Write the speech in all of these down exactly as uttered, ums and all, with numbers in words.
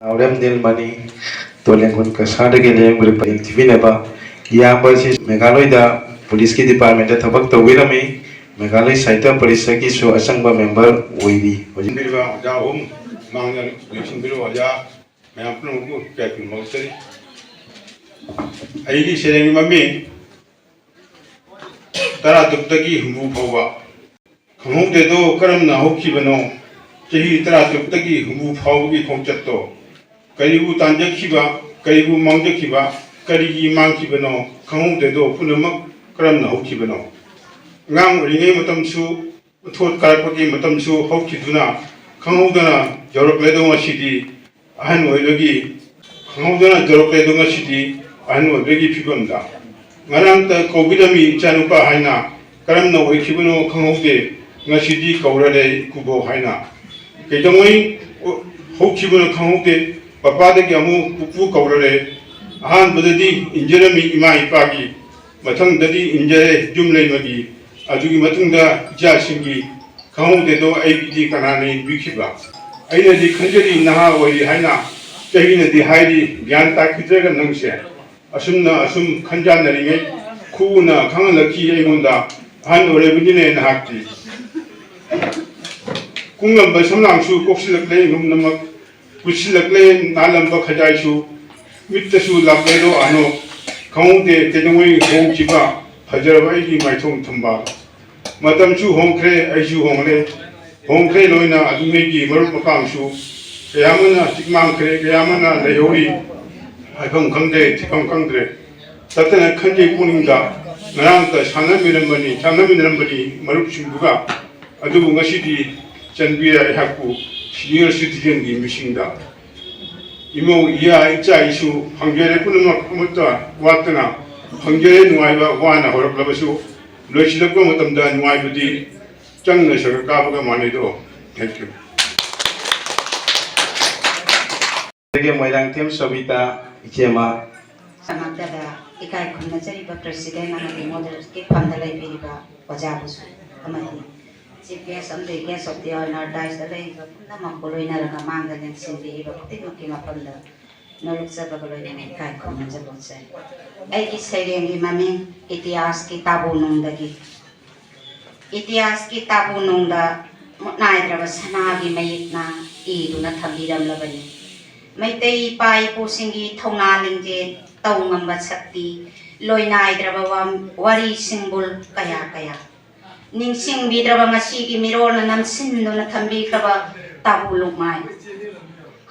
ꯅꯥꯎꯔꯦꯝ ꯅꯤꯜꯃꯅꯤ, ꯇꯣꯂꯦꯡꯒꯣꯟ ꯀꯁꯥꯔꯗꯒꯤ ꯂꯥꯌꯦꯡꯕꯗ ꯄꯔꯦꯡ ꯊꯤꯕꯤꯅꯕ ꯏꯌꯥꯝꯕ ꯑꯁꯤ ꯃꯦꯘꯥꯂꯣꯏꯗ ꯄꯨꯂꯤꯁꯀꯤ ꯗꯤꯄꯥꯔꯠꯃꯦꯟꯇ ꯊꯕꯛ ꯇꯧꯕꯤꯔꯝꯃꯤ꯫ ꯃꯦꯘꯥꯂꯣꯏ ꯁꯥꯍꯤꯇ꯭ꯌ ꯄꯔꯤꯁꯠꯀꯤꯁꯨ ꯑꯆꯪꯕ ꯃꯦꯝꯕꯔ ꯑꯣꯏꯔꯤ꯫ ꯍꯧꯖꯤꯛ ꯂꯩꯕꯤꯔꯤꯕ ꯑꯣꯖꯥ ꯑꯍꯨꯝ ꯃꯥꯡꯗ ꯂꯦꯡꯁꯤꯟꯕꯤꯔꯤꯕ ꯑꯣꯖꯥ ꯃꯌꯥꯝ ꯄꯨꯝꯅꯃꯛꯄꯨ ꯏꯀꯥꯏ ꯈꯨꯝꯅꯕ ꯎꯠꯆꯔꯤ꯫ ꯑꯩꯒꯤ ꯁꯩꯔꯦꯡꯒꯤ ꯃꯃꯤꯡ ꯇꯔꯥ ꯇꯔꯨꯛꯇꯒꯤ ꯍꯨꯝꯐꯨ ꯐꯥꯎꯕ꯫ ꯈꯪꯍꯧꯗꯦꯗꯣ ꯀꯔꯝꯅ ꯍꯧꯈꯤꯕꯅꯣ? ꯆꯍꯤ ꯇꯔꯥ ꯇꯔꯨꯛꯇꯒꯤ ꯍꯨꯝꯐꯨ ꯐꯥꯎꯕꯒꯤ ꯈꯣꯡꯆꯠꯇꯣ꯫ ꯀꯔꯤꯕꯨ ꯇꯥꯟꯖꯈꯤꯕ, ꯀꯔꯤꯕꯨ ꯃꯥꯡꯖꯈꯤꯕ, ꯀꯔꯤꯒꯤ ꯃꯥꯡꯈꯤꯕꯅꯣ? ꯈꯪꯍꯧꯗꯦꯗꯣ ꯄꯨꯝꯅꯃꯛ ꯀꯔꯝꯅ ꯍꯧꯈꯤꯕꯅꯣ? ꯑꯉꯥꯡ ꯑꯣꯏꯔꯤꯉꯩ ꯃꯇꯝꯁꯨ, ꯎꯊꯣꯠ ꯀꯥꯔꯛꯄꯒꯤ ꯃꯇꯝꯁꯨ ꯍꯧꯈꯤꯗꯨꯅ ꯈꯪꯍꯧꯗꯅ ꯌꯧꯔꯛꯂꯦꯗꯣ ꯉꯁꯤꯗꯤ꯫ ꯑꯍꯟ ꯑꯣꯏꯕꯒꯤ ꯈꯪꯍꯧꯗꯅ ꯌꯧꯔꯛꯂꯦꯗꯣ ꯉꯁꯤꯗꯤ ꯑꯍꯟ ꯑꯣꯏꯕꯒꯤ ꯐꯤꯕꯝꯗ꯫ ꯉꯔꯥꯡꯇ ꯀꯧꯕꯤꯔꯝꯃꯤ ꯏꯆꯥꯅꯨꯄꯥ ꯍꯥꯏꯅ, ꯀꯔꯝꯅ ꯑꯣꯏꯈꯤꯕꯅꯣ ꯈꯪꯍꯧꯗꯦ, ꯉꯁꯤꯗꯤ ꯀꯧꯔꯔꯦ ꯏꯀꯨꯕꯣꯛ ꯍꯥꯏꯅ꯫ ꯀꯩꯗꯧꯉꯩ ꯍꯧꯈꯤꯕꯅꯣ ꯈꯪꯍꯧꯗꯦ, ꯄꯄꯥꯗꯒꯤ ꯑꯃꯨꯛ ꯄꯨꯄꯨ ꯀꯧꯔꯔꯦ꯫ ꯑꯍꯥꯟꯕꯗꯗꯤ ꯏꯟꯖꯔꯝꯃꯤ ꯏꯃꯥ ꯏꯄꯥꯒꯤ, ꯃꯊꯪꯗꯗꯤ ꯏꯟꯖꯔꯦ ꯌꯨꯝ ꯂꯩꯃꯒꯤ, ꯑꯗꯨꯒꯤ ꯃꯇꯨꯡꯗ ꯏꯆꯥꯁꯤꯡꯒꯤ꯫ ꯈꯪꯍꯧꯗꯦꯗꯣ ꯑꯩꯒꯤꯗꯤ ꯀꯅꯥꯅ ꯏꯟꯕꯤꯈꯤꯕ? ꯑꯩꯅꯗꯤ ꯈꯟꯖꯔꯤ ꯅꯍꯥ ꯑꯣꯏꯔꯤ ꯍꯥꯏꯅ, ꯆꯍꯤꯅꯗꯤ ꯍꯥꯏꯔꯤ ꯒ꯭ꯌꯥꯟ ꯇꯥꯈꯤꯗ꯭ꯔꯒ ꯅꯪꯁꯦ꯫ ꯑꯁꯨꯝꯅ ꯑꯁꯨꯝ ꯈꯟꯖꯥꯟꯅꯔꯤꯉꯩ ꯈꯨꯎꯅ ꯈꯪꯍꯜꯂꯛꯈꯤ ꯑꯩꯉꯣꯟꯗ, ꯑꯍꯟ ꯑꯣꯏꯔꯕꯅꯤꯅꯦ ꯅꯍꯥꯛꯇꯤ꯫ ꯀꯨꯡꯂꯝꯕ ꯁꯝꯂꯥꯡꯁꯨ ꯀꯣꯛꯁꯤꯜꯂꯛꯂꯦ ꯅꯨꯡꯅꯃꯛ꯫ ꯀꯨꯠꯁꯤꯜꯂꯛꯂꯦ ꯅꯥꯜꯂꯝꯕ ꯈꯖꯥꯏꯁꯨ, ꯃꯤꯠꯇꯁꯨ ꯂꯥꯛꯂꯦꯗꯣ ꯑꯅꯣꯛ꯫ ꯈꯪꯍꯧꯗꯦ ꯀꯩꯗꯧꯉꯩ ꯍꯣꯡꯈꯤꯕ ꯐꯖꯔꯕ ꯑꯩꯒꯤ ꯃꯥꯏꯊꯣꯡ ꯊꯝꯕꯥꯜ꯫ ꯃꯇꯝꯁꯨ ꯍꯣꯡꯈ꯭ꯔꯦ, ꯑꯩꯁꯨ ꯍꯣꯡꯂꯦ, ꯍꯣꯡꯈ꯭ꯔꯦ ꯂꯣꯏꯅ ꯑꯗꯨꯉꯩꯒꯤ ꯃꯔꯨꯞ ꯃꯄꯥꯡꯁꯨ꯫ ꯀꯌꯥ ꯑꯃꯅ ꯆꯤꯛ ꯃꯥꯡꯈ꯭ꯔꯦ, ꯀꯌꯥ ꯑꯃꯅ ꯂꯩꯍꯧꯔꯤ, ꯍꯥꯏꯐꯝ ꯈꯪꯗ꯭ꯔꯦ, ꯊꯤꯐꯝ ꯈꯪꯗ꯭ꯔꯦ꯫ ꯇꯠꯇꯅ ꯈꯟꯖꯩ ꯄꯨꯛꯅꯤꯡꯗ, ꯉꯔꯥꯡꯇ ꯁꯥꯟꯅꯃꯤꯟꯅꯔꯝꯕꯅꯤ, ꯁꯥꯟꯅꯃꯤꯟꯅꯔꯝꯕꯅꯤ ꯃꯔꯨꯞꯁꯤꯡꯗꯨꯒ꯫ ꯑꯗꯨꯕꯨ ꯉꯁꯤꯗꯤ ꯆꯟꯕꯤꯔꯦ ꯑꯩꯍꯥꯛꯄꯨ senior citizenꯒꯤ ꯃꯤꯁꯤꯡꯗ꯫ ꯏꯃꯧ, ꯏꯌꯥ, ꯏꯆꯥ, ꯏꯁꯨ ꯐꯪꯖꯔꯦ ꯄꯨꯝꯅꯃꯛ ꯑꯃꯠꯇ ꯋꯥꯠꯇꯅ ꯐꯪꯖꯔꯦ ꯅꯨꯡꯉꯥꯏꯕ꯫ ꯋꯥꯅ ꯍꯧꯔꯛꯂꯕꯁꯨ ꯂꯣꯏꯁꯤꯜꯂꯛꯄ ꯃꯇꯝꯗ ꯅꯨꯡꯉꯥꯏꯕꯗꯤ ꯆꯪꯅ ꯁꯔꯒ ꯀꯥꯕꯒ ꯃꯥꯟꯅꯩꯗꯣ꯫ Thank you꯫ ꯑꯗꯒꯤ ꯃꯣꯏꯔꯥꯡꯊꯦꯝ ꯁꯣꯕꯤꯇꯥ ꯏꯆꯦꯃ꯫ ꯁꯃꯥꯖꯗ ꯏꯀꯥꯏ ꯈꯨꯝꯅꯖꯔꯤꯕ president ꯑꯃꯗꯤ moderatorꯒꯤ ꯐꯝꯗ ꯂꯩꯕꯤꯔꯤꯕ ꯑꯣꯖꯥꯕꯨꯁꯨ ꯑꯃꯗꯤ Chief guest ꯑꯃꯗꯤ guest of the honour, dais ꯇ ꯂꯩꯔꯤꯕ ꯄꯨꯝꯅꯃꯛꯄꯨ ꯂꯣꯏꯅꯔꯒ ꯃꯥꯡꯗ ꯂꯦꯡꯁꯤꯟꯕꯤꯔꯤꯕ ꯈꯨꯗꯤꯡꯃꯛꯀꯤ ꯃꯐꯝꯗ ꯅꯣꯂꯨꯛꯆꯕꯒ ꯂꯣꯏꯅꯅ ꯏꯀꯥꯏ ꯈꯨꯝꯅꯖꯕ ꯎꯠꯆꯔꯤ꯫ ꯑꯩꯒꯤ ꯁꯩꯔꯦꯡꯒꯤ ꯃꯃꯤꯡ ꯏꯇꯤꯍꯥꯁꯀꯤ ꯇꯥꯕꯨ ꯅꯨꯡꯗꯒꯤ꯫ ꯏꯇꯤꯍꯥꯁꯀꯤ ꯇꯥꯕꯨ ꯅꯨꯡꯗ ꯃꯨꯠ ꯅꯥꯏꯗ꯭ꯔꯕ ꯁꯅꯥꯒꯤ ꯃꯌꯦꯛꯅ ꯏꯗꯨꯅ ꯊꯝꯕꯤꯔꯝꯂꯕꯅꯤ꯫ ꯃꯩꯇꯩ ꯏꯄꯥ ꯏꯄꯨꯁꯤꯡꯒꯤ ꯊꯧꯅꯥ ꯂꯤꯡꯖꯦꯜ, ꯇꯧ ꯉꯝꯕ ꯁꯛꯇꯤ, ꯂꯣꯏꯅꯥꯏꯗ꯭ꯔꯕ ꯋꯥ-, ꯋꯥꯔꯤ ꯁꯤꯡꯕꯨꯜ ꯀꯌꯥ ꯀꯌꯥ꯫ ꯅꯤꯡꯁꯤꯡꯕꯤꯗ꯭ꯔꯕ ꯉꯁꯤꯒꯤ ꯃꯤꯔꯣꯜꯅ ꯅꯝꯁꯤꯟꯗꯨꯅ ꯊꯝꯕꯤꯈ꯭ꯔꯕ ꯇꯥꯕꯨ ꯂꯨꯞꯃꯥꯏ꯫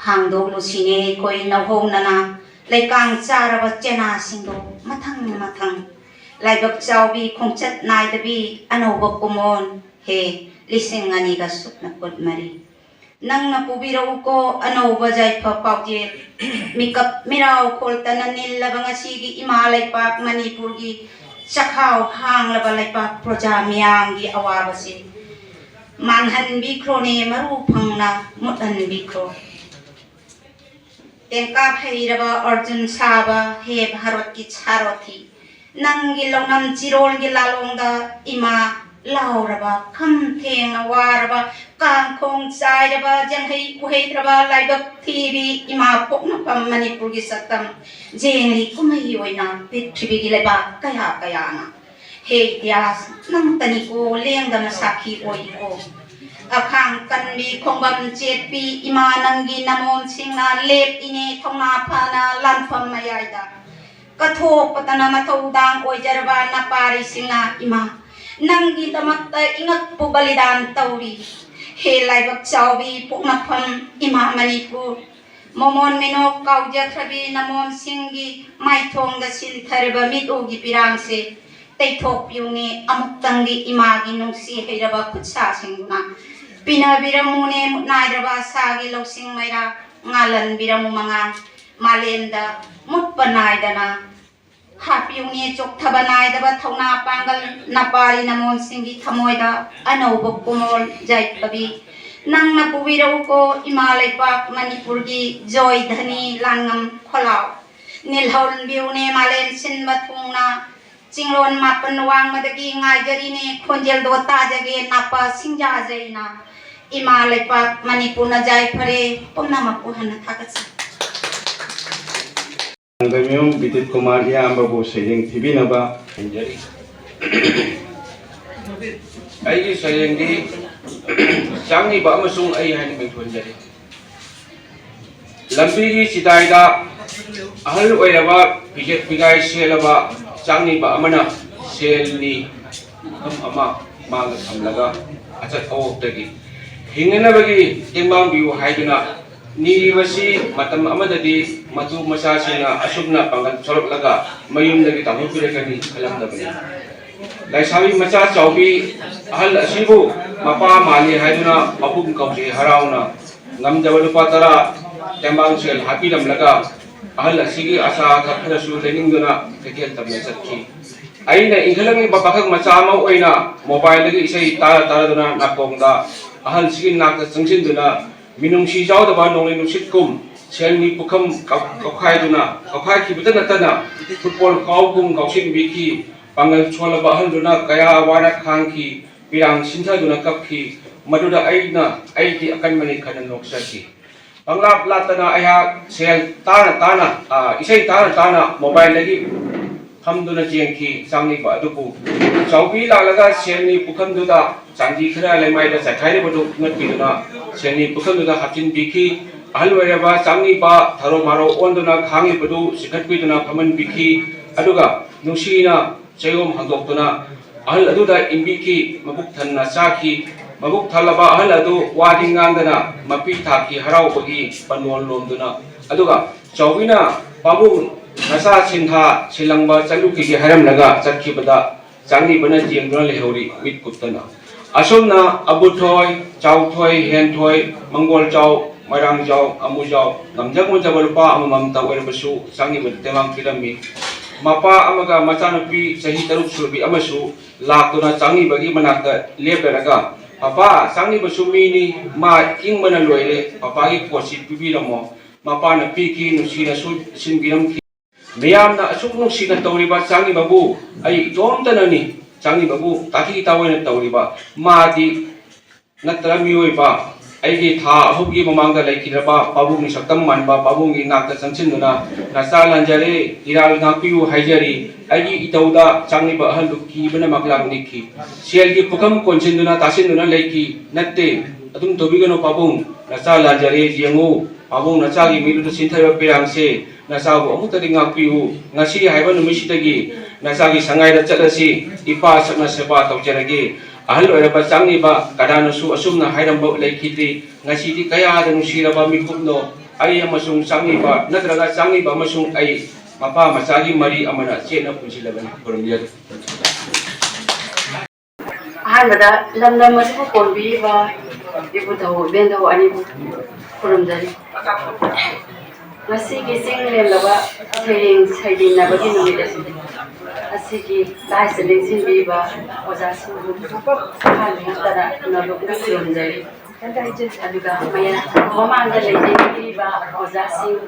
ꯍꯥꯡꯗꯣꯛꯂꯨꯁꯤꯅꯦ ꯑꯩꯈꯣꯏ ꯅꯧꯍꯧꯅꯅ ꯂꯩꯀꯥꯡ ꯆꯥꯔꯕ ꯆꯦꯅꯥꯁꯤꯡꯗꯣ ꯃꯊꯪ ꯃꯊꯪ꯫ ꯂꯥꯏꯕꯛ ꯆꯥꯎꯕꯤ ꯈꯣꯡꯆꯠ ꯅꯥꯏꯗꯕꯤ ꯑꯅꯧꯕ ꯀꯨꯝꯑꯣꯟ ꯍꯦ ꯂꯤꯁꯤꯡ ꯑꯅꯤꯒ ꯁꯨꯞꯅ ꯀꯨꯟꯃꯔꯤ꯫ ꯅꯪꯅ ꯄꯨꯕꯤꯔꯛꯎꯀꯣ ꯑꯅꯧꯕ ꯌꯥꯏꯐ ꯄꯥꯎꯖꯦꯜ꯫ ꯃꯤꯀꯞ ꯃꯤꯔꯥꯎ ꯈꯣꯜꯇꯅ ꯅꯤꯜꯂꯕ ꯉꯁꯤꯒꯤ ꯏꯃꯥ ꯂꯩꯄꯥꯛ ꯃꯅꯤꯄꯨꯔꯒꯤ ꯆꯈꯥꯎ ꯍꯥꯡꯂꯕ ꯂꯩꯄꯥꯛ ꯄ꯭ꯔꯖꯥ ꯃꯤꯌꯥꯝꯒꯤ ꯑꯋꯥꯕꯁꯤ ꯃꯥꯡꯍꯟꯕꯤꯈ꯭ꯔꯣꯅꯦ, ꯃꯔꯨ ꯐꯪꯅ ꯃꯨꯠꯍꯟꯕꯤꯈ꯭ꯔꯣ꯫ ꯇꯦꯡꯀꯥ ꯐꯩꯔꯕ ꯑꯔꯖꯨꯟ ꯁꯥꯕ ꯍꯦ ꯚꯥꯔꯠꯀꯤ ꯁꯥꯔꯣꯊꯤ, ꯅꯪꯒꯤ ꯂꯧꯅꯝ ꯆꯤꯔꯣꯜꯒꯤ ꯂꯥꯂꯣꯡꯗ ꯏꯃꯥ ꯂꯥꯎꯔꯕ, ꯈꯝ ꯊꯦꯡꯅ ꯋꯥꯔꯕ, ꯀꯥꯡꯈꯣꯡ ꯆꯥꯏꯔꯕ, ꯖꯪꯍꯩ ꯎꯍꯩꯗ꯭ꯔꯕ ꯂꯥꯏꯕꯛ ꯊꯤꯕꯤ ꯏꯃꯥ ꯄꯣꯛꯅꯐꯝ ꯃꯅꯤꯄꯨꯔꯒꯤ ꯁꯛꯇꯝ ꯖꯦꯡꯂꯤ ꯀꯨꯝꯍꯩ ꯑꯣꯏꯅ ꯄ꯭ꯔꯤꯊꯤꯕꯤꯒꯤ ꯂꯩꯕꯥꯛ ꯀꯌꯥ ꯀꯌꯥꯅ꯫ ꯍꯦ ꯏꯇꯤꯍꯥꯁ, ꯅꯪꯇꯅꯤꯀꯣ ꯂꯦꯡꯗꯅ ꯁꯥꯈꯤ ꯑꯣꯏꯔꯤꯀꯣ꯫ ꯑꯈꯥꯡ ꯀꯟꯕꯤ ꯈꯣꯡꯕꯝ ꯆꯦꯠꯄꯤ ꯏꯃꯥ ꯅꯪꯒꯤ ꯅꯃꯣꯝꯁꯤꯡꯅ ꯂꯦꯞꯄꯤꯅꯦ ꯊꯧꯅꯥ ꯐꯅ ꯂꯥꯟꯐꯝ ꯃꯌꯥꯏꯗ꯫ ꯀꯠꯊꯣꯛꯄꯇꯅ ꯃꯊꯧꯗꯥꯡ ꯑꯣꯏꯖꯔꯕ ꯅꯄꯥꯔꯤꯁꯤꯡꯅ ꯏꯃꯥ ꯅꯪꯒꯤꯗꯃꯛꯇ ꯏꯉꯛꯄꯨ ꯕꯂꯤꯗꯥꯟ ꯇꯧꯔꯤ꯫ ꯍꯦ ꯂꯥꯏꯕꯛ ꯆꯥꯎꯕꯤ ꯄꯣꯛꯅꯐꯝ ꯏꯃꯥ ꯃꯅꯤꯄꯨꯔ, ꯃꯃꯣꯟ ꯃꯤꯅꯣꯛ ꯀꯥꯎꯖꯈ꯭ꯔꯕꯤ ꯅꯃꯣꯝꯁꯤꯡꯒꯤ ꯃꯥꯏꯊꯣꯡꯗ ꯁꯤꯟꯊꯔꯕ ꯃꯤꯠꯎꯒꯤ ꯄꯤꯔꯥꯡꯁꯦ ꯇꯩꯊꯣꯛꯄꯤꯌꯨꯅꯦ ꯑꯃꯨꯛꯇꯪꯗꯤ ꯏꯃꯥꯒꯤ ꯅꯨꯡꯁꯤ ꯍꯩꯔꯕ ꯈꯨꯠꯁꯥꯁꯤꯡꯗꯨꯅ꯫ ꯄꯤꯅꯕꯤꯔꯝꯃꯨꯅꯦ ꯃꯨꯠ ꯅꯥꯏꯗ꯭ꯔꯕ ꯑꯁꯥꯒꯤ ꯂꯧꯁꯤꯡ ꯃꯩꯔꯥ, ꯉꯥꯜꯍꯟꯕꯤꯔꯝꯃꯨ ꯃꯉꯥꯜ ꯃꯥꯂꯦꯝꯗ ꯃꯨꯠꯄ ꯅꯥꯏꯗꯅ꯫ ꯍꯥꯞꯄꯤꯌꯨꯅꯦ ꯆꯣꯛꯊꯕ ꯅꯥꯏꯗꯕ ꯊꯧꯅꯥ ꯄꯥꯡꯒꯜ ꯅꯄꯥꯔꯤ ꯅꯃꯣꯝꯁꯤꯡꯒꯤ ꯊꯃꯣꯏꯗ ꯑꯅꯧꯕ ꯀꯨꯃꯣꯜ ꯌꯥꯏꯐꯕꯤ꯫ ꯅꯪꯅ ꯄꯨꯕꯤꯔꯛꯎꯀꯣ ꯏꯃꯥ ꯂꯩꯄꯥꯛ ꯃꯅꯤꯄꯨꯔꯒꯤ ꯖꯣꯏ ꯙꯅꯤ ꯂꯥꯟꯉꯝ ꯈꯣꯜꯂꯥꯎ꯫ ꯅꯤꯜꯍꯧꯟꯕꯤꯌꯨꯅꯦ ꯃꯥꯂꯦꯝ ꯁꯤꯟꯕ ꯊꯨꯡꯅ ꯆꯤꯡꯂꯣꯟ ꯃꯥꯄꯟ ꯋꯥꯡꯃꯗꯒꯤ ꯉꯥꯏꯖꯔꯤꯅꯦ, ꯈꯣꯟꯖꯦꯜꯗꯣ ꯇꯥꯖꯒꯦ ꯅꯥꯄꯥ ꯁꯤꯡꯖꯥꯖꯩꯅ꯫ ꯏꯃꯥ ꯂꯩꯄꯥꯛ ꯃꯅꯤꯄꯨꯔꯅ ꯌꯥꯏꯐꯔꯦ, ꯄꯨꯝꯅꯃꯛꯄꯨ ꯍꯟꯅ ꯊꯥꯒꯠꯆꯔꯤ꯫ ꯂꯥꯡꯗꯝꯌꯨꯝ ꯕꯤꯗꯤꯠ ꯀꯨꯃꯥꯔ ꯏꯌꯥꯝꯕꯕꯨ ꯁꯩꯔꯦꯡ ꯊꯤꯕꯤꯅꯕ ꯈꯟꯖꯔꯤ꯫ ꯑꯩꯒꯤ ꯁꯩꯔꯦꯡꯗꯤ ꯆꯥꯡꯅꯤꯕ ꯑꯃꯁꯨꯡ ꯑꯩ ꯍꯥꯏꯅ ꯃꯤꯡꯊꯣꯟꯖꯔꯤ꯫ ꯂꯝꯕꯤꯒꯤ ꯆꯤꯗꯥꯏꯗ ꯑꯍꯜ ꯑꯣꯏꯔꯕ ꯐꯤꯖꯦꯠ ꯐꯤꯒꯥꯏ ꯁꯦꯠꯂꯕ ꯆꯥꯡꯅꯤꯕ ꯑꯃꯅ ꯁꯦꯜꯅꯤ ꯄꯨꯈꯝ ꯑꯃ ꯃꯥꯡꯗ ꯊꯝꯂꯒ ꯑꯆꯠ ꯑꯋꯣꯛꯇꯒꯤ ꯍꯤꯡꯅꯅꯕꯒꯤ ꯇꯦꯡꯕꯥꯡꯕꯤꯌꯨ ꯍꯥꯏꯗꯨꯅ ꯅꯤꯔꯤꯕꯁꯤ ꯃꯇꯝ ꯑꯃꯗꯗꯤ ꯃꯇꯨ ꯃꯆꯥꯁꯤꯡꯅ ꯑꯁꯨꯝꯅ ꯄꯥꯡꯒꯜ ꯊꯣꯔꯛꯂꯒ ꯃꯌꯨꯝꯗꯒꯤ ꯇꯥꯟꯊꯣꯛꯄꯤꯔꯛꯀꯅꯤ ꯈꯜꯂꯝꯗꯕꯅꯤ꯫ ꯂꯩꯁꯥꯕꯤ ꯃꯆꯥ ꯆꯥꯎꯕꯤ ꯑꯍꯜ ꯑꯁꯤꯕꯨ ꯃꯄꯥ ꯃꯥꯜꯂꯤ ꯍꯥꯏꯗꯨꯅ ꯃꯄꯨꯝ ꯀꯧꯖꯩ ꯍꯔꯥꯎꯅ ꯉꯝꯖꯕ ꯂꯨꯄꯥ ꯇꯔꯥ ꯇꯦꯡꯕꯥꯡ ꯁꯦꯜ ꯍꯥꯞꯄꯤꯔꯝꯂꯒ ꯑꯍꯜ ꯑꯁꯤꯒꯤ ꯑꯆꯥ ꯑꯊꯛ ꯈꯔꯁꯨ ꯂꯩꯅꯤꯡꯗꯨꯅ ꯀꯩꯊꯦꯜ ꯇꯝꯅ ꯆꯠꯈꯤ꯫ ꯑꯩꯅ ꯏꯟꯈꯠꯂꯛꯂꯤꯕ ꯄꯥꯈꯪ ꯃꯆꯥ ꯑꯃ ꯑꯣꯏꯅ ꯃꯣꯕꯥꯏꯜꯗꯒꯤ ꯏꯁꯩ ꯇꯥꯔ ꯇꯥꯔꯗꯨꯅ ꯅꯥꯀꯣꯡꯗ ꯑꯍꯜꯁꯤꯒꯤ ꯅꯥꯛꯇ ꯆꯪꯁꯤꯟꯗꯨꯅ ꯃꯤꯅꯨꯡꯁꯤ ꯌꯥꯎꯗꯕ ꯅꯣꯡꯂꯩ ꯅꯨꯡꯁꯤꯠꯀꯨꯝ ꯁꯦꯜꯒꯤ ꯄꯨꯈꯝ ꯀꯧꯈꯥꯏꯗꯨꯅ ꯀꯧꯈꯥꯏꯈꯤꯕꯇ ꯅꯠꯇꯅ ꯐꯨꯠꯕꯣꯜ ꯀꯥꯎꯒꯨꯝ ꯀꯥꯎꯁꯤꯟꯕꯤꯈꯤ꯫ ꯄꯥꯡꯒꯜ ꯁꯣꯜꯂꯕ ꯑꯍꯜꯗꯨꯅ ꯀꯌꯥ ꯋꯥꯅ ꯈꯥꯡꯈꯤ꯫ ꯄꯤꯔꯥꯡ ꯁꯤꯟꯊꯗꯨꯅ ꯀꯞꯈꯤ꯫ ꯃꯗꯨꯗ ꯑꯩꯅ ꯑꯩꯗꯤ ꯑꯀꯟꯕꯅꯤ ꯈꯟꯅ ꯅꯣꯛꯆꯈꯤ꯫ ꯄꯪꯂꯥꯞ ꯂꯥꯞꯇꯅ ꯑꯩꯍꯥꯛ ꯁꯦꯜ ꯇꯥꯅ ꯇꯥꯅ, ꯑ, ꯏꯁꯩ ꯇꯥꯅ ꯇꯥꯅ ꯃꯣꯕꯥꯏꯜꯗꯒꯤ ꯐꯝꯗꯨꯅ ꯆꯦꯟꯈꯤ꯫ ꯆꯥꯡꯅꯤꯕ ꯑꯗꯨꯕꯨ ꯆꯥꯎꯕꯤ ꯂꯥꯛꯂꯒ ꯁꯦꯜꯅꯤ ꯄꯨꯈꯝꯗꯨꯗ ꯆꯥꯟꯗꯤ ꯈꯔ ꯂꯩꯃꯥꯏꯗ ꯆꯥꯏꯈꯥꯏꯔꯤꯕꯗꯨ ꯈꯨꯠꯅꯠꯄꯤꯗꯨꯅ ꯁꯦꯜꯅꯤ ꯄꯨꯈꯝꯗꯨꯗ ꯍꯥꯞꯆꯤꯟꯕꯤꯈꯤ꯫ ꯑꯍꯜ ꯑꯣꯏꯔꯕ ꯆꯥꯡꯅꯤꯕ ꯊꯔꯣ ꯃꯥꯔꯣ ꯑꯣꯟꯗꯨꯅ ꯈꯥꯡꯂꯤꯕꯗꯨ ꯆꯤꯡꯈꯠꯄꯤꯗꯨꯅ ꯐꯝꯍꯟꯕꯤꯈꯤ꯫ ꯑꯗꯨꯒ ꯅꯨꯡꯁꯤꯅ ꯆꯌꯣꯝ ꯍꯥꯡꯗꯣꯛꯇꯨꯅ ꯑꯍꯜ ꯑꯗꯨꯗ ꯏꯟꯕꯤꯈꯤ꯫ ꯃꯕꯨꯛ ꯊꯟꯅ ꯆꯥꯈꯤ꯫ ꯃꯕꯨꯛ ꯊꯜꯂꯕ ꯑꯍꯜ ꯑꯗꯨ ꯋꯥꯗꯤ ꯉꯥꯡꯗꯅ ꯃꯄꯤ ꯊꯥꯈꯤ ꯍꯔꯥꯎꯕꯒꯤ ꯄꯟꯋꯣꯜ ꯂꯣꯝꯗꯨꯅ꯫ ꯑꯗꯨꯒ ꯆꯥꯎꯕꯤꯅ ꯄꯥꯕꯨꯡ ꯅꯆꯥ ꯁꯤꯟꯊꯥ ꯁꯤꯜꯂꯪꯕ ꯆꯠꯂꯨꯈꯤꯒꯦ ꯍꯥꯏꯔꯝꯂꯒ ꯆꯠꯈꯤꯕꯗ ꯆꯥꯡꯅꯤꯕꯅ ꯌꯦꯡꯗꯨꯅ ꯂꯩꯍꯧꯔꯤ ꯃꯤꯠ ꯀꯨꯞꯇꯅ꯫ ꯑꯁꯨꯝꯅ ꯑꯕꯨꯊꯣꯏ, ꯆꯥꯎꯊꯣꯏ, ꯍꯦꯟꯊꯣꯏ, ꯃꯪꯒꯣꯜ ꯆꯥꯎ, ꯃꯣꯏꯔꯥꯡ ꯖꯥꯎ, ꯑꯃꯨ ꯖꯥꯎ, ꯉꯝꯖ ꯉꯝꯖꯕ ꯂꯨꯄꯥ ꯑꯃꯃꯝꯇ ꯑꯣꯏꯔꯕꯁꯨ ꯆꯥꯡꯅꯤꯕꯗ ꯇꯦꯡꯕꯥꯡ ꯄꯤꯔꯝꯃꯤ꯫ ꯃꯄꯥ ꯑꯃꯒ ꯃꯆꯥꯅꯨꯄꯤ ꯆꯍꯤ ꯇꯔꯨꯛ ꯁꯨꯔꯕꯤ ꯑꯃꯁꯨ ꯂꯥꯛꯇꯨꯅ ꯆꯥꯡꯅꯤꯕꯒꯤ ꯃꯅꯥꯛꯇ ꯂꯦꯞꯂꯔꯒ, "ꯄꯄꯥ, ꯆꯥꯡꯅꯤꯕꯁꯨ ꯃꯤꯅꯤ, ꯃꯥ ꯏꯪꯕꯅ ꯂꯣꯏꯔꯦ, ꯄꯄꯥꯒꯤ ꯀꯣꯠꯁꯤ ꯄꯤꯕꯤꯔꯝꯃꯣ"꯫ ꯃꯄꯥꯅ ꯄꯤꯈꯤ, ꯅꯨꯡꯁꯤꯅꯁꯨ ꯁꯤꯟꯕꯤꯔꯝꯈꯤ꯫ ꯃꯤꯌꯥꯝꯅ ꯑꯁꯨꯛ ꯅꯨꯡꯁꯤꯅ ꯇꯧꯔꯤꯕ ꯆꯥꯡꯅꯤꯕꯕꯨ ꯑꯩ ꯏꯇꯣꯝꯇꯅꯅꯤ꯫ ꯆꯥꯡꯅꯤꯕꯕꯨ ꯇꯥꯊꯤ ꯇꯥꯑꯣꯏꯅ ꯇꯧꯔꯤꯕ ꯃꯥꯗꯤ ꯅꯠꯇ꯭ꯔ ꯃꯤꯑꯣꯏꯕ? ꯑꯩꯒꯤ ꯊꯥ ꯑꯍꯨꯝꯒꯤ ꯃꯃꯥꯡꯗ ꯂꯩꯈꯤꯗ꯭ꯔꯕ ꯄꯥꯕꯨꯡꯒꯤ ꯁꯛꯇꯝ ꯃꯥꯟꯕ ꯄꯥꯕꯨꯡꯒꯤ ꯅꯥꯛꯇ ꯆꯪꯁꯤꯟꯗꯨꯅ, "ꯅꯆꯥ ꯂꯥꯟꯖꯔꯦ, ꯏꯔꯥꯜ ꯉꯥꯛꯄꯤꯌꯨ" ꯍꯥꯏꯖꯔꯤ꯫ ꯑꯩꯒꯤ ꯏꯇꯧꯗ ꯆꯥꯡꯅꯤꯕ ꯑꯍꯜꯗꯨ ꯀꯤꯕꯅ ꯃꯪꯂꯥꯡ ꯅꯤꯛꯈꯤ꯫ ꯁꯦꯜꯒꯤ ꯄꯨꯈꯝ ꯀꯣꯟꯁꯤꯟꯗꯨꯅ ꯇꯥꯁꯤꯟꯗꯨꯅ ꯂꯩꯈꯤ꯫ "ꯅꯠꯇꯦ, ꯑꯗꯨꯝ ꯇꯧꯕꯤꯒꯅꯨ ꯄꯥꯕꯨꯡ, ꯅꯆꯥ ꯂꯥꯟꯖꯔꯦ, ꯌꯦꯡꯉꯨ, ꯄꯥꯕꯨꯡ ꯅꯆꯥꯒꯤ ꯃꯤꯠꯇꯨꯗ ꯆꯤꯟꯊꯔꯤꯕ ꯄꯤꯔꯥꯡꯁꯦ, ꯅꯆꯥꯕꯨ ꯑꯃꯨꯛꯇꯗꯤ ꯉꯥꯛꯄꯤꯌꯨ꯫ ꯉꯁꯤ ꯍꯥꯏꯕ ꯅꯨꯃꯤꯠꯁꯤꯗꯒꯤ ꯅꯆꯥꯒꯤ ꯁꯉꯥꯏꯗ ꯆꯠꯂꯁꯤ, ꯏꯄꯥ ꯁꯛꯅ ꯁꯦꯕꯥ ꯇꯧꯖꯔꯒꯦ꯫ ꯑꯍꯜ ꯑꯣꯏꯔꯕ ꯆꯥꯡꯅꯤꯕ ꯀꯅꯥꯅꯁꯨ ꯑꯁꯨꯝꯅ ꯍꯥꯏꯔꯝꯕ ꯂꯩꯈꯤꯗ꯭ꯔꯤ꯫ ꯉꯁꯤꯗꯤ ꯀꯌꯥꯗ ꯅꯨꯡꯁꯤꯔꯕ ꯃꯤꯀꯨꯞꯅꯣ꯫ ꯑꯩ ꯑꯃꯁꯨꯡ ꯆꯥꯡꯅꯤꯕ ꯅꯠꯇ꯭ꯔꯒ ꯆꯥꯡꯅꯤꯕ ꯑꯃꯁꯨꯡ ꯑꯩ ꯃꯄꯥ ꯃꯆꯥꯒꯤ ꯃꯔꯤ ꯑꯃꯅ ꯆꯦꯠꯅ ꯄꯨꯟꯁꯤꯜꯂꯕꯅꯤ꯫ ꯈꯨꯔꯨꯝꯖꯔꯤ꯫ ꯑꯍꯥꯟꯕꯗ ꯂꯝꯗꯝ ꯑꯁꯤꯕꯨ ꯀꯣꯟꯕꯤꯔꯤꯕ ꯏꯄꯨꯙꯧ ꯏꯕꯦꯟꯙꯧ ꯑꯅꯤꯕꯨ ꯈꯨꯔꯨꯝꯖꯔꯤ꯫ ꯉꯁꯤꯒꯤ ꯆꯤꯡ ꯂꯦꯝꯂꯕ ꯁꯩꯔꯦꯡ ꯁꯩꯗꯦꯟꯅꯕꯒꯤ ꯅꯨꯃꯤꯠ ꯑꯁꯤꯗ, ꯑꯁꯤꯒꯤ ꯂꯥꯏꯁꯦ ꯂꯦꯡꯁꯤꯟꯕꯤꯔꯤꯕ ꯑꯣꯖꯥꯁꯤꯡꯕꯨ ꯑꯍꯥꯟꯕ ꯅꯠꯇꯅ ꯅꯣꯂꯨꯛꯅ ꯈꯨꯔꯨꯝꯖꯔꯤ꯫ ꯑꯗꯨꯒ ꯃꯌꯥꯝ ꯃꯃꯥꯡꯗ ꯂꯩꯇꯦꯡꯕꯤꯔꯤꯕ ꯑꯣꯖꯥꯁꯤꯡ,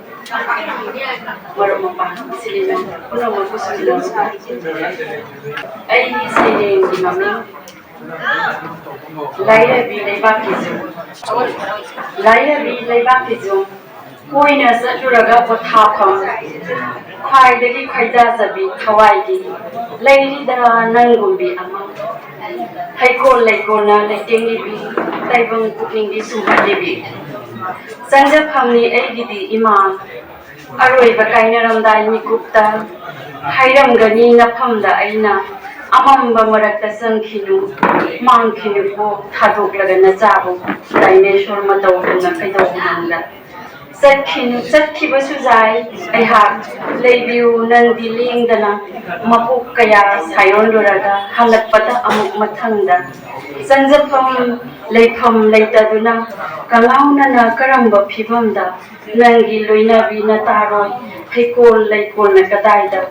ꯃꯔꯨꯞ ꯃꯄꯥꯡ, ꯏꯆꯤꯜ ꯏꯅꯥꯎ ꯄꯨꯝꯅꯃꯛꯄꯨꯁꯨ ꯅꯣꯂꯨꯛꯅ ꯈꯨꯔꯨꯝꯖꯔꯤ꯫ ꯑꯩꯒꯤ ꯁꯩꯔꯦꯡꯒꯤ ꯃꯃꯤꯡ ꯂꯥꯏꯔꯕꯤ ꯂꯩꯕꯥꯛꯀꯤ ꯌꯨꯝ꯫ ꯂꯥꯏꯔꯕꯤ ꯂꯩꯕꯥꯛꯀꯤ ꯌꯨꯝ꯫ ꯀꯣꯏꯅ ꯆꯠꯂꯨꯔꯒ ꯄꯣꯊꯥꯐꯝ ꯈ꯭ꯋꯥꯏꯗꯒꯤ ꯈꯣꯏꯗꯥꯖꯕꯤ ꯊꯋꯥꯏꯒꯤ ꯂꯩꯔꯤꯗ ꯅꯪꯒꯨꯝꯕꯤ ꯑꯃ꯫ ꯍꯩꯀꯣꯜ ꯂꯩꯀꯣꯜꯅ ꯂꯩꯇꯦꯡꯂꯤꯕꯤ, ꯇꯥꯏꯕꯪ ꯄꯨꯛꯅꯤꯡꯒꯤ ꯁꯨꯝꯍꯠꯂꯤꯕꯤ꯫ ꯆꯪꯖꯐꯝꯅꯤ ꯑꯩꯒꯤꯗꯤ ꯏꯃꯥ꯫ ꯑꯔꯣꯏꯕ ꯀꯥꯏꯅꯔꯝꯗꯥꯏ ꯃꯤꯀꯨꯞꯇ ꯍꯥꯏꯔꯝꯒꯅꯤ ꯅꯐꯝꯗ ꯑꯩꯅ꯫ ꯑꯃꯝꯕ ꯃꯔꯛꯇ ꯆꯪꯈꯤꯅꯨ, ꯃꯥꯡꯈꯤꯅꯨꯀꯣ ꯊꯥꯗꯣꯛꯂꯒ ꯅꯆꯥꯕꯨ ꯗꯥꯏꯅꯦꯁꯣꯔ ꯃꯇꯧꯒꯨꯝꯅ ꯀꯩꯗꯧꯕ ꯃꯪꯗ꯫ ꯆꯠꯈꯤꯅꯨ, ꯆꯠꯈꯤꯕꯁꯨ ꯌꯥꯏ ꯑꯩꯍꯥꯛ, ꯂꯩꯕꯤꯌꯨ ꯅꯪꯗꯤ ꯂꯦꯡꯗꯅ꯫ ꯃꯄꯣꯛ ꯀꯌꯥ ꯁꯥꯏꯑꯣꯟꯂꯨꯔꯒ ꯍꯜꯂꯛꯄꯗ ꯑꯃꯨꯛ ꯃꯊꯪꯗ꯫ ꯆꯪꯖꯐꯝ ꯂꯩꯐꯝ ꯂꯩꯇꯗꯨꯅ ꯀꯉꯥꯎꯅꯅ ꯀꯔꯝꯕ ꯐꯤꯕꯝꯗ ꯅꯪꯒꯤ ꯂꯣꯏꯅꯕꯤ ꯅꯇꯥꯔꯣꯏ ꯍꯩꯀꯣꯜ ꯂꯩꯀꯣꯜꯅ ꯀꯗꯥꯏꯗ?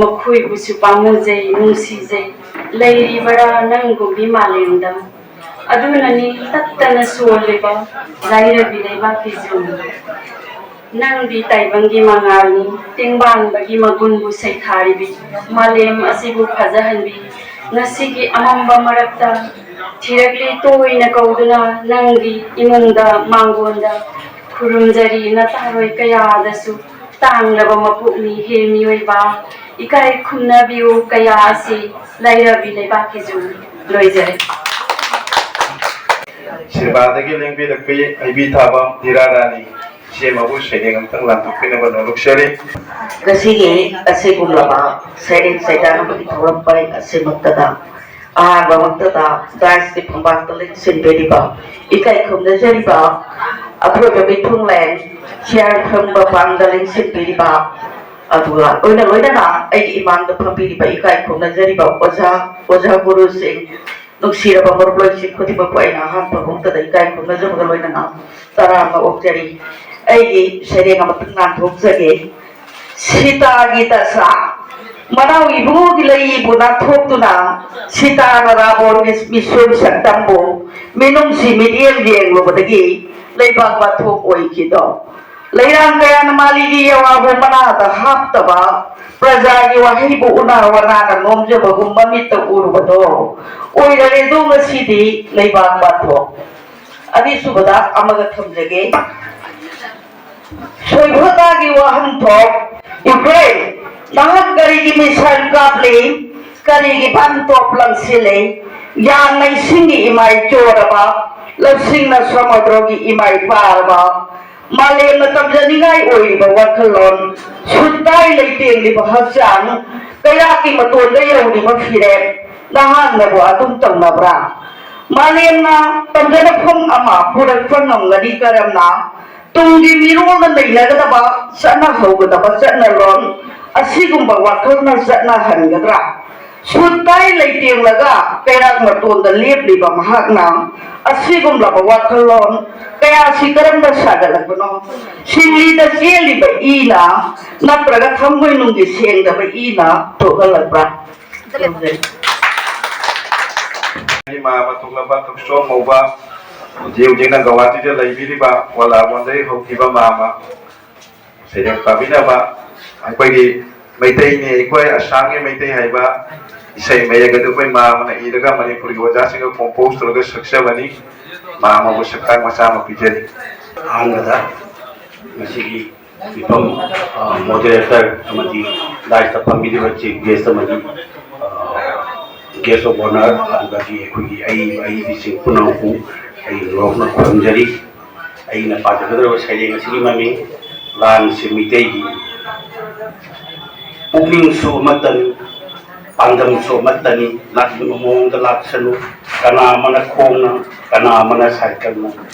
ꯃꯈꯣꯏꯕꯨꯁꯨ ꯄꯥꯝꯃꯨꯖꯩ, ꯅꯨꯡꯁꯤꯖꯩ, ꯂꯩꯔꯤꯕꯔꯥ ꯅꯪꯒꯨꯝꯕꯤ ꯃꯥꯂꯦꯝꯗ? ꯑꯗꯨꯅꯅꯤ ꯇꯠꯇꯅ ꯁꯣꯜꯂꯤꯕ ꯂꯥꯏꯔꯕꯤ ꯂꯩꯕꯥꯛꯀꯤ ꯌꯨꯝ꯫ ꯅꯪꯗꯤ ꯇꯥꯏꯕꯪꯒꯤ ꯃꯉꯥꯜꯅꯤ, ꯇꯦꯡꯕꯥꯡꯕꯒꯤ ꯃꯒꯨꯟꯕꯨ ꯁꯩꯊꯥꯔꯤꯕꯤ, ꯃꯥꯂꯦꯝ ꯑꯁꯤꯕꯨ ꯐꯖꯍꯟꯕꯤ꯫ ꯉꯁꯤꯒꯤ ꯑꯃꯝꯕ ꯃꯔꯛꯇ ꯊꯤꯔꯛꯂꯤ ꯇꯣꯏꯅ ꯀꯧꯗꯨꯅ, ꯅꯪꯒꯤ ꯏꯃꯨꯡꯗ ꯃꯥꯡꯒꯣꯟꯗ ꯈꯨꯔꯨꯝꯖꯔꯤ꯫ ꯅꯇꯥꯔꯣꯏ ꯀꯌꯥꯗꯁꯨ ꯇꯥꯡꯂꯕ ꯃꯄꯣꯛꯅꯤ ꯍꯦ ꯃꯤꯑꯣꯏꯕ, ꯏꯀꯥꯏ ꯈꯨꯝꯅꯕꯤꯌꯨ ꯀꯌꯥ ꯑꯁꯤ ꯂꯩꯔꯕꯤ ꯂꯩꯕꯥꯛꯀꯤꯁꯨ꯫ ꯂꯣꯏꯖꯔꯦ꯫ ꯁꯤꯕꯥꯗꯒꯤ ꯂꯦꯡꯕꯤꯔꯛꯄꯤ ꯍꯩꯕꯤ ꯊꯥꯕ ꯙꯤꯔꯥ ꯔꯥꯅꯤ꯫ ꯏꯆꯦꯃꯕꯨ ꯁꯩꯔꯦꯡ ꯑꯃꯇꯪ ꯂꯥꯟꯊꯣꯛꯄꯤꯅꯕ ꯅꯣꯂꯨꯛꯆꯔꯤ꯫ ꯉꯁꯤꯒꯤ ꯑꯁꯤꯒꯨꯝꯂꯕ ꯁꯩꯔꯦꯡ ꯁꯩꯊꯥꯅꯕꯒꯤ ꯊꯧꯔꯝ ꯄꯔꯤꯡ ꯑꯁꯤꯃꯛꯇꯗ ꯑꯍꯥꯟꯕꯃꯛꯇꯗ ꯗꯥꯏꯁꯀꯤ ꯐꯝꯄꯥꯛꯇ ꯂꯦꯡꯁꯤꯟꯕꯤꯔꯤꯕ, ꯏꯀꯥꯏ ꯈꯨꯝꯅꯖꯔꯤꯕ ꯑꯊꯣꯏꯕ ꯃꯤꯊꯨꯡꯂꯦꯟ ꯆꯤꯌꯥꯔ ꯐꯝꯕ ꯄꯥꯡꯗ ꯂꯦꯡꯁꯤꯟꯕꯤꯔꯤꯕ, ꯑꯗꯨꯒ ꯂꯣꯏꯅ ꯂꯣꯏꯅꯅ ꯑꯩꯒꯤ ꯏꯃꯥꯡꯗ ꯐꯝꯕꯤꯔꯤꯕ ꯏꯀꯥꯏ ꯈꯨꯝꯅꯖꯔꯤꯕ ꯑꯣꯖꯥ, ꯑꯣꯖꯥ ꯒꯨꯔꯨꯁꯤꯡ, ꯅꯨꯡꯁꯤꯔꯕ ꯃꯔꯨꯞꯂꯣꯏꯁꯤꯡ ꯈꯨꯗꯤꯡꯃꯛꯄꯨ ꯑꯩꯅ ꯑꯍꯥꯟꯕ ꯃꯛꯇꯗ ꯏꯀꯥꯏ ꯈꯨꯝꯅꯖꯕꯒ ꯂꯣꯏꯅꯅ ꯇꯔꯥꯝꯅ ꯑꯣꯛꯆꯔꯤ꯫ ꯑꯩꯒꯤ ꯁꯩꯔꯦꯡ ꯑꯃꯇꯪ ꯂꯥꯟꯊꯣꯛꯆꯒꯦ꯫ ꯁꯤꯇꯥꯒꯤ ꯗꯁꯥ꯫ ꯃꯅꯥꯎ ꯏꯕꯨꯡꯉꯣꯒꯤ ꯂꯩꯕꯨ ꯅꯥꯟꯊꯣꯛꯇꯨꯅ ꯁꯤꯇꯥꯅ ꯔꯥꯕꯣꯟꯒꯤ ꯃꯤꯁꯣꯏ ꯁꯛꯇꯝꯕꯨ ꯃꯤꯅꯨꯡꯁꯤ ꯃꯤꯠꯌꯦꯡ ꯌꯦꯡꯂꯨꯕꯗꯒꯤ ꯂꯩꯕꯥꯛ ꯋꯥꯊꯣꯛ ꯑꯣꯏꯈꯤꯗꯣ꯫ ꯂꯩꯔꯥꯡ ꯀꯌꯥꯅ ꯃꯥꯂꯤꯒꯤ ꯌꯋꯥꯕꯨ ꯃꯅꯥꯗ ꯍꯥꯞꯇꯕ, ꯄ꯭ꯔꯖꯥꯒꯤ ꯋꯥꯍꯩꯕꯨ ꯎꯅꯥ ꯋꯥꯅꯥꯅ ꯅꯣꯝꯖꯕꯒꯨꯝ ꯃꯃꯤꯠꯇ ꯎꯔꯨꯕꯗꯣ ꯑꯣꯏꯔꯔꯦꯗꯣ ꯉꯁꯤꯗꯤ ꯂꯩꯕꯥꯛ ꯋꯥꯊꯣꯛ꯫ ꯑꯅꯤꯁꯨꯕꯗ ꯑꯃꯒ ꯊꯝꯖꯒꯦ꯫ ꯁꯣꯏꯚꯣꯇꯥꯒꯤ ꯋꯥꯍꯟꯊꯣꯛ, ꯌꯨꯀ꯭ꯔꯦꯟ, ꯅꯍꯥꯛ ꯀꯔꯤꯒꯤ ꯃꯤꯁꯥꯏꯜ ꯀꯥꯞꯂꯤ? ꯀꯔꯤꯒꯤ ꯕꯟ ꯇꯣꯞ ꯂꯪꯁꯤꯜꯂꯤ? ꯌꯥꯝꯅ ꯏꯁꯤꯡꯒꯤ ꯏꯃꯥꯏ ꯆꯣꯔꯕ, ꯂꯧꯁꯤꯡꯅ ꯁꯃꯨꯗ꯭ꯔꯒꯤ ꯏꯃꯥꯏ ꯄꯥꯔꯕ, ꯃꯥꯂꯦꯝꯅ ꯇꯝꯖꯅꯤꯡꯉꯥꯏ ꯑꯣꯏꯔꯤꯕ ꯋꯥꯈꯜꯂꯣꯟ, ꯁꯨꯠꯇꯥꯏ ꯂꯩꯇꯦꯡꯂꯤꯕ ꯍꯛꯆꯥꯡ, ꯀꯌꯥꯠꯀꯤ ꯃꯇꯣꯟꯗ ꯌꯧꯔꯤꯕ ꯐꯤꯔꯦꯞ, ꯅꯍꯥꯛꯅꯕꯨ ꯑꯗꯨꯝ ꯇꯧꯅꯕ꯭ꯔꯥ? ꯃꯥꯂꯦꯝꯅ ꯇꯝꯖꯅꯐꯝ ꯑꯃ ꯄꯨꯔꯛꯄ ꯉꯝꯒꯅꯤ ꯀꯔꯝꯅ? ꯇꯨꯡꯒꯤ ꯃꯤꯔꯣꯜꯅ ꯅꯩꯅꯒꯗꯕ ꯆꯠꯅꯍꯧꯒꯗꯕ ꯆꯠꯅꯂꯣꯟ ꯑꯁꯤꯒꯨꯝꯕ ꯋꯥꯈꯜꯅ ꯆꯠꯅꯍꯟꯒꯗ꯭ꯔꯥ? ꯁꯨꯠꯇꯥꯏ ꯂꯩꯇꯦꯡꯂꯒ ꯀꯩꯔꯥꯛ ꯃꯇꯣꯟꯗ ꯂꯦꯞꯂꯤꯕ ꯃꯍꯥꯛꯅ ꯑꯁꯤꯒꯨꯝꯂꯕ ꯋꯥꯈꯜꯂꯣꯟ ꯀꯌꯥꯁꯤ ꯀꯔꯝꯅ ꯁꯥꯒꯠꯂꯛꯄꯅꯣ? ꯁꯤꯡꯂꯤꯗ ꯆꯦꯜꯂꯤꯕ ꯏꯅ ꯅꯠꯇ꯭ꯔꯒ ꯊꯃꯣꯏꯅꯨꯡꯒꯤ ꯁꯦꯡꯗꯕ ꯏꯅ ꯊꯣꯛꯍꯜꯂꯛꯄ꯭ꯔꯥ? ꯏꯃꯥ ꯑꯃ ꯊꯣꯛꯂꯕ ꯊꯣꯛꯆꯣꯝ ꯉꯧꯕ ꯍꯧꯖꯤꯛ ꯍꯧꯖꯤꯛꯅ ꯒꯧꯍꯥꯇꯤꯗ ꯂꯩꯕꯤꯔꯤꯕ ꯋꯥꯂꯥꯕꯣꯟꯗꯒꯤ ꯍꯧꯈꯤꯕ ꯃꯥꯃ, ꯁꯩꯔꯦꯡ ꯄꯥꯕꯤꯅꯕ ꯑꯩꯈꯣꯏꯒꯤ ꯃꯩꯇꯩꯅꯤ ꯑꯩꯈꯣꯏ ꯑꯁꯥꯝꯒꯤ ꯃꯩꯇꯩ ꯍꯥꯏꯕ ꯏꯁꯩ ꯃꯌꯦꯛ ꯑꯗꯨ ꯑꯩꯈꯣꯏ ꯃꯥꯃꯅ ꯏꯔꯒ ꯃꯅꯤꯄꯨꯔꯒꯤ ꯑꯣꯖꯥꯁꯤꯡꯒ ꯀꯣꯝꯄꯣꯁ ꯇꯧꯔꯒ ꯁꯛꯆꯕꯅꯤ꯫ ꯃꯥꯃꯕꯨ ꯁꯛꯇꯥꯛ ꯃꯆꯥ ꯑꯃ ꯄꯤꯖꯔꯤ꯫ ꯑꯍꯥꯟꯕꯗ ꯃꯁꯤꯒꯤ ꯃꯤꯐꯝ, ꯑ, moderator ꯑꯃꯗꯤ dais ꯇ ꯐꯝꯕꯤꯔꯤꯕ chief guest ꯑꯃꯗꯤ, ꯑ, guest of honour, ꯑꯗꯨꯗꯒꯤ ꯑꯩꯈꯣꯏꯒꯤ ꯑꯏꯕ ꯑꯏꯕꯤꯁꯤꯡ ꯄꯨꯝꯅꯃꯛꯄꯨ ꯑꯩ ꯅꯣꯛꯅ ꯈꯨꯔꯨꯝꯖꯔꯤ꯫ ꯑꯩꯅ ꯄꯥꯖꯒꯗꯧꯔꯤꯕ ꯁꯩꯔꯦꯡ ꯑꯁꯤꯒꯤ ꯃꯃꯤꯡ ꯂꯥꯟꯁꯤ ꯃꯤꯇꯩꯒꯤ꯫ ꯄꯨꯛꯅꯤꯡꯁꯨ ꯑꯃꯠꯇꯅꯤ, ꯄꯥꯟꯗꯝꯁꯨ ꯑꯃꯠꯇꯅꯤ, ꯂꯥꯛꯅꯤꯡꯕ ꯃꯑꯣꯡꯗ ꯂꯥꯛꯁꯅꯨ꯫ ꯀꯅꯥ ꯑꯃꯅ ꯈꯣꯡꯅ, ꯀꯅꯥ ꯑꯃꯅ ꯁꯥꯏꯀꯜꯅ,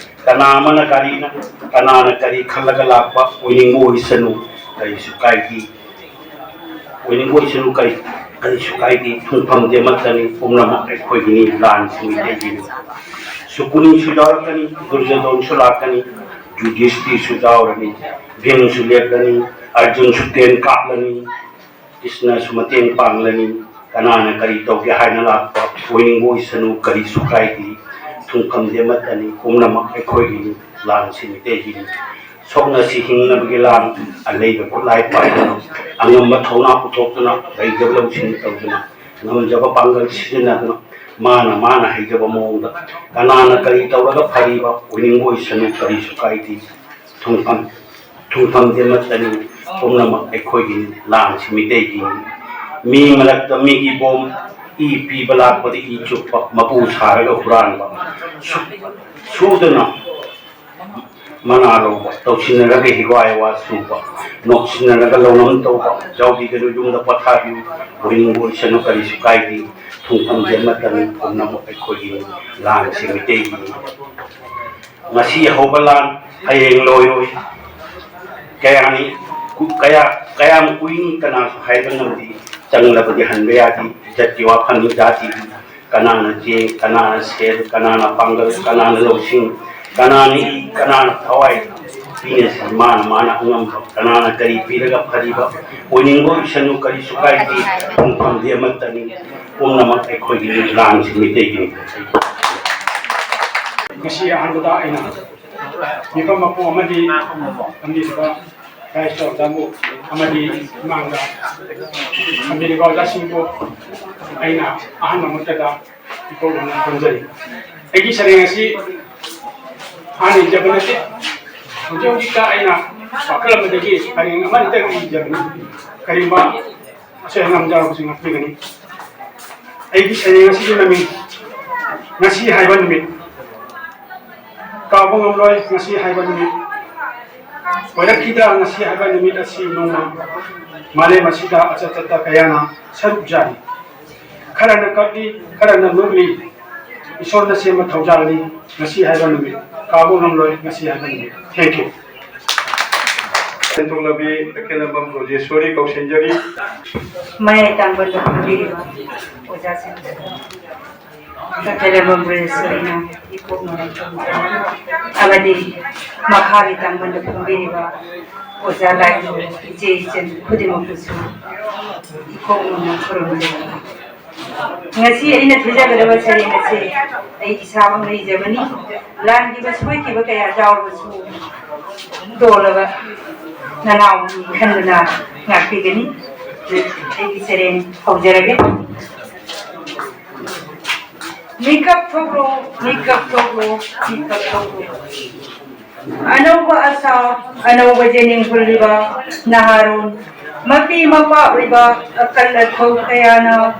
ꯀꯅꯥ ꯑꯃꯅ ꯒꯥꯔꯤꯅ, ꯀꯅꯥꯅ ꯀꯔꯤ ꯈꯜꯂꯒ ꯂꯥꯛꯄ ꯑꯣꯏꯅꯤꯡꯕ ꯑꯣꯏꯁꯅꯨ, ꯀꯔꯤꯁꯨ ꯀꯥꯏꯗꯦ꯫ ꯑꯣꯏꯅꯤꯡꯕ ꯑꯣꯏꯁꯅꯨ, ꯀꯔꯤ, ꯀꯔꯤꯁꯨ ꯀꯥꯏꯗꯦ꯫ ꯊꯨꯡꯐꯝꯗꯤ ꯑꯃꯠꯇꯅꯤ, ꯄꯨꯝꯅꯃꯛ ꯑꯩꯈꯣꯏꯒꯤꯅꯤ, ꯂꯥꯟꯁꯤ ꯃꯤꯇꯩꯒꯤꯅꯤ꯫ ꯁꯨꯀꯨꯅꯤꯁꯨ ꯌꯥꯎꯔꯛꯀꯅꯤ, ꯗꯨꯔꯖꯣꯙꯟꯁꯨ ꯂꯥꯛꯀꯅꯤ, ꯌꯨꯙꯤꯁꯇꯤꯔꯁꯨ ꯌꯥꯎꯔꯅꯤ, ꯚꯤꯝꯁꯨ ꯂꯦꯞꯂꯅꯤ, ꯑꯔꯖꯨꯟꯁꯨ ꯇꯦꯟ ꯀꯥꯞꯂꯅꯤ, ꯀ꯭ꯔꯤꯁꯅꯁꯨ ꯃꯇꯦꯡ ꯄꯥꯡꯂꯅꯤ꯫ ꯀꯅꯥꯅ ꯀꯔꯤ ꯇꯧꯒꯦ ꯍꯥꯏꯅ ꯂꯥꯛꯄ ꯑꯣꯏꯅꯤꯡꯕ ꯑꯣꯏꯁꯅꯨ, ꯀꯔꯤꯁꯨ ꯀꯥꯏꯗꯦ꯫ ꯊꯨꯡꯐꯝꯗꯤ ꯑꯃꯠꯇꯅꯤ, ꯄꯨꯝꯅꯃꯛ ꯑꯩꯈꯣꯏꯒꯤꯅꯤ, ꯂꯥꯟꯁꯤ ꯃꯤꯇꯩꯒꯤꯅꯤ꯫ ꯁꯣꯛꯅꯁꯤ ꯍꯤꯡꯅꯕꯒꯤ ꯂꯥꯟ, ꯑꯂꯩꯕ ꯈꯨꯠꯂꯥꯏ ꯄꯥꯏꯗꯨꯅ, ꯑꯉꯝꯕ ꯊꯧꯅꯥ ꯄꯨꯊꯣꯛꯇꯨꯅ, ꯂꯩꯖꯕ ꯂꯧꯁꯤꯡ ꯇꯧꯗꯨꯅ, ꯉꯝꯖꯕ ꯄꯥꯡꯒꯜ ꯁꯤꯖꯤꯟꯅꯗꯨꯅ, ꯃꯥꯅ ꯃꯥꯅ ꯍꯩꯖꯕ ꯃꯑꯣꯡꯗ ꯀꯅꯥꯅ ꯀꯔꯤ ꯇꯧꯔꯒ ꯐꯔꯤꯕ ꯑꯣꯏꯅꯤꯡꯕ ꯑꯣꯏꯁꯅꯨ, ꯀꯔꯤꯁꯨ ꯀꯥꯏꯗꯦ꯫ ꯊꯨꯡꯐꯝ, ꯊꯨꯡꯐꯝꯗꯤ ꯑꯃꯠꯇꯅꯤ, ꯄꯨꯝꯅꯃꯛ ꯑꯩꯈꯣꯏꯒꯤꯅꯤ, ꯂꯥꯟꯁꯤ ꯃꯤꯇꯩꯒꯤꯅꯤ꯫ ꯃꯤ ꯃꯔꯛꯇ ꯃꯤꯒꯤ ꯕꯣꯝ, ꯏ ꯄꯤꯕ ꯂꯥꯛꯄꯗ ꯏ ꯆꯨꯞꯄ, ꯃꯄꯨ ꯁꯥꯔꯒ ꯍꯨꯔꯥꯟꯕ, ꯁꯨ-, ꯁꯨꯗꯅ ꯃꯅꯥ ꯂꯧꯕ, ꯇꯧꯁꯤꯟꯅꯔꯒ ꯍꯤꯒꯥꯏ ꯋꯥ ꯁꯨꯕ, ꯅꯣꯛꯁꯤꯟꯅꯔꯒ ꯂꯧꯅꯝ ꯇꯧꯕ, ꯌꯥꯎꯕꯤꯒꯅꯨ, ꯌꯨꯝꯗ ꯄꯣꯊꯥꯕꯤꯌꯨ, ꯑꯣꯏꯅꯤꯡꯕ ꯑꯣꯏꯁꯅꯨ, ꯀꯔꯤꯁꯨ ꯀꯥꯏꯗꯦ, ꯊꯨꯡꯐꯝꯗꯤ ꯑꯃꯠꯇꯅꯤ, ꯄꯨꯝꯅꯃꯛ ꯑꯩꯈꯣꯏꯒꯤꯅꯤ, ꯂꯥꯟꯁꯤ ꯃꯤꯇꯩꯒꯤꯅꯤ꯫ ꯉꯁꯤ ꯍꯧꯕ ꯂꯥꯟ ꯍꯌꯦꯡ ꯂꯣꯏꯔꯣꯏ꯫ ꯀꯌꯥꯅꯤ, ꯀꯨ-, ꯀꯌꯥ, ꯀꯌꯥꯝ ꯀꯨꯏꯅꯤ ꯀꯅꯥꯁꯨ ꯍꯥꯏꯕ ꯉꯝꯗꯦ꯫ ꯆꯪꯂꯕꯗꯤ ꯍꯟꯕ ꯌꯥꯗꯦ꯫ ꯏꯖꯠꯀꯤ ꯋꯥꯐꯝꯅꯤ ꯖꯥꯇꯤꯒꯤ꯫ ꯀꯅꯥꯅ ꯆꯦꯡ, ꯀꯅꯥꯅ ꯁꯦꯜ, ꯀꯅꯥꯅ ꯄꯥꯡꯒꯜ, ꯀꯅꯥꯅ ꯂꯧꯁꯤꯡ, ꯀꯅꯥꯅ ꯏ, ꯀꯅꯥꯅ ꯊꯋꯥꯏ ꯄꯤꯅꯁꯤ꯫ ꯃꯥꯅ ꯃꯥꯅ ꯑꯉꯝꯕ, ꯀꯅꯥꯅ ꯀꯔꯤ ꯄꯤꯔꯒ ꯐꯔꯤꯕ ꯑꯣꯏꯅꯤꯡꯕ ꯑꯣꯏꯁꯅꯨ, ꯀꯔꯤꯁꯨ ꯀꯥꯏꯗꯦ꯫ ꯐꯝꯐꯝꯗꯤ ꯑꯃꯠꯇꯅꯤ꯫ ꯄꯨꯝꯅꯃꯛ ꯑꯩꯈꯣꯏꯒꯤ ꯂꯥꯟꯁꯤ ꯃꯤꯇꯩꯒꯤꯅꯤ꯫ ꯉꯁꯤ ꯑꯍꯥꯟꯕꯗ ꯑꯩꯅ ꯃꯤꯐꯝ ꯃꯄꯨ ꯑꯃꯗꯤ ꯐꯝꯕꯤꯔꯤꯕ ꯚꯥꯏꯁ ꯑꯣꯖꯥꯕꯨ ꯑꯃꯗꯤ ꯏꯃꯥꯡꯗ ꯐꯝꯕꯤꯔꯤꯕ ꯑꯣꯖꯥꯁꯤꯡꯕꯨ ꯑꯩꯅ ꯑꯍꯥꯟꯕ ꯃꯛꯇꯗ ꯏꯀꯣꯛ ꯅꯣꯟꯅ ꯈꯨꯔꯨꯝꯖꯔꯤ꯫ ꯑꯩꯒꯤ ꯁꯩꯔꯦꯡ ꯑꯁꯤ ꯍꯥꯟꯅ ꯏꯖꯕ ꯅꯠꯇꯦ꯫ ꯍꯧꯖꯤꯛ ꯍꯧꯖꯤꯛꯇ ꯑꯩꯅ ꯋꯥꯈꯜ ꯑꯃꯗꯒꯤ ꯄꯔꯦꯡ ꯑꯃꯅꯤꯇꯪ ꯏꯖꯕꯅꯤ꯫ ꯀꯔꯤꯒꯨꯝꯕ ꯑꯁꯣꯏ ꯑꯉꯥꯝ ꯌꯥꯎꯔꯕꯁꯨ ꯉꯥꯛꯄꯤꯒꯅꯤ꯫ ꯑꯩꯒꯤ ꯁꯩꯔꯦꯡ ꯑꯁꯤꯒꯤ ꯃꯃꯤꯡ ꯉꯁꯤ ꯍꯥꯏꯕ ꯅꯨꯃꯤꯠ꯫ ꯀꯥꯎꯕ ꯉꯝꯂꯣꯏ ꯉꯁꯤ ꯍꯥꯏꯕ ꯅꯨꯃꯤꯠ꯫ ꯑꯣꯏꯔꯛꯈꯤꯗ꯭ꯔꯥ ꯉꯁꯤ ꯍꯥꯏꯕ ꯅꯨꯃꯤꯠ ꯑꯁꯤ ꯅꯣꯡꯃ ꯃꯥꯂꯦꯝ ꯑꯁꯤꯗ ꯑꯆꯠ ꯆꯠꯇ ꯀꯌꯥꯅ ꯁꯔꯨꯛ ꯌꯥꯔꯤ꯫ ꯈꯔꯅ ꯀꯞꯂꯤ, ꯈꯔꯅ ꯅꯣꯛꯂꯤ꯫ ꯏꯁꯣꯔꯅ ꯁꯦꯝꯕ ꯊꯧꯖꯥꯜꯅꯤ ꯉꯁꯤ ꯍꯥꯏꯕ ꯅꯨꯃꯤꯠ꯫ ꯀꯥꯎꯕ ꯉꯝꯂꯣꯏ ꯉꯁꯤ ꯍꯥꯏꯕ ꯅꯨꯃꯤꯠ꯫ Thank you꯫ ꯁꯦꯟꯊꯣꯛꯂꯕꯤ ꯇꯈꯦꯂꯝꯕꯝ ꯔꯣꯖꯦꯁꯣꯔꯤ ꯀꯧꯁꯤꯟꯖꯔꯤ꯫ ꯃꯌꯥꯏ ꯇꯥꯡꯕꯗ ꯐꯝꯕꯤꯔꯤꯕ ꯑꯣꯖꯥꯁꯤꯡ, ꯇꯈꯦꯂꯝꯕꯝ ꯔꯣꯖꯦꯁꯣꯔꯤꯅ ꯏꯀꯣꯛ ꯅꯣꯟꯅ ꯈꯨꯔꯨꯝꯖꯔꯤ꯫ ꯑꯃꯗꯤ ꯃꯈꯥꯒꯤ ꯇꯥꯡꯕꯗ ꯐꯝꯕꯤꯔꯤꯕ ꯑꯣꯖꯥ ꯂꯥꯏꯅꯤꯡ ꯏꯆꯦ ꯏꯆꯟ ꯈꯨꯗꯤꯡꯃꯛꯄꯨꯁꯨ ꯏꯀꯣꯛ ꯅꯣꯟꯅ ꯈꯨꯔꯨꯝꯖꯔꯤ꯫ ꯉꯁꯤ ꯑꯩꯅ ꯊꯤꯖꯒꯗꯕ ꯁꯩꯔꯦꯡ ꯑꯁꯤ ꯑꯩ ꯏꯁꯥꯃꯛꯅ ꯏꯖꯕꯅꯤ꯫ ꯂꯥꯟꯈꯤꯕ ꯁꯣꯏꯈꯤꯕ ꯀꯌꯥ ꯌꯥꯎꯔꯕꯁꯨ, ꯇꯣꯜꯂꯕ ꯅꯅꯥꯎꯅꯤ ꯈꯟꯗꯨꯅ ꯉꯥꯛꯄꯤꯒꯅꯤ꯫ ꯑꯩꯒꯤ ꯁꯩꯔꯦꯡ ꯍꯧꯖꯔꯒꯦ꯫ ꯃꯤꯀꯞ ꯊꯣꯛꯂꯣ, ꯃꯤꯀꯞ ꯊꯣꯛꯂꯣ, ꯃꯤꯀꯞ ꯊꯣꯛꯂꯣ꯫ ꯑꯅꯧꯕ ꯑꯁꯥ, ꯑꯅꯧꯕ ꯌꯦꯅꯤꯡ ꯍꯨꯜꯂꯤꯕ ꯅꯍꯥꯔꯣꯜ, ꯃꯄꯤ ꯃꯄꯥ ꯑꯣꯏꯕ ꯑꯀꯜ ꯑꯊꯧ ꯀꯌꯥꯅ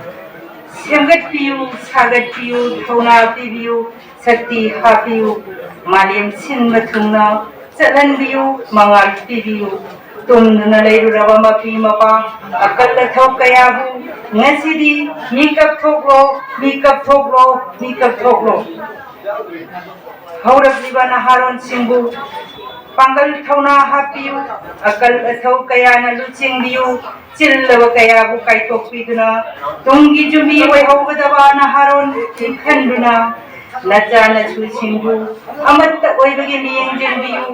ꯁꯦꯝꯒꯠꯄꯤꯌꯨ, ꯁꯥꯒꯠꯄꯤꯌꯨ, ꯊꯧꯅꯥ ꯄꯤꯕꯤꯌꯨ, ꯁꯛꯇꯤ ꯍꯥꯞꯄꯤꯌꯨ, ꯃꯥꯂꯦꯝ ꯁꯤꯟꯕ ꯊꯨꯡꯅ ꯆꯠꯍꯟꯕꯤꯌꯨ, ꯃꯉꯥꯜ ꯄꯤꯕꯤꯌꯨ꯫ ꯇꯨꯝꯗꯨꯅ ꯂꯩꯔꯨꯔꯕ ꯃꯄꯤ ꯃꯄꯥ ꯑꯀꯜ ꯑꯊꯧ ꯀꯌꯥꯕꯨ ꯉꯁꯤꯗꯤ ꯃꯤꯀꯞ ꯊꯣꯛꯂꯣ, ꯃꯤꯀꯞ ꯊꯣꯛꯂꯣ, ꯃꯤꯀꯞ ꯊꯣꯛꯂꯣ꯫ ꯍꯧꯔꯛꯂꯤꯕ ꯅꯍꯥꯔꯣꯜꯁꯤꯡꯕꯨ ꯄꯥꯡꯒꯜ ꯊꯧꯅꯥ ꯍꯥꯞꯄꯤꯌꯨ, ꯑꯀꯜ ꯑꯊꯧ ꯀꯌꯥꯅ ꯂꯨꯆꯤꯡꯕꯤꯌꯨ, ꯆꯤꯜꯂꯕ ꯀꯌꯥꯕꯨ ꯀꯥꯏꯊꯣꯛꯄꯤꯗꯨꯅ ꯇꯨꯡꯒꯤ ꯌꯨꯝꯕꯤ ꯑꯣꯏꯍꯧꯒꯗꯕ ꯅꯍꯥꯔꯣꯜ ꯈꯟꯗꯨꯅ ꯅꯆꯥ ꯅꯁꯨꯁꯤꯡꯕꯨ ꯑꯃꯠꯇ ꯑꯣꯏꯕꯒꯤ ꯃꯤꯠꯌꯦꯡ ꯌꯦꯡꯕꯤꯌꯨ꯫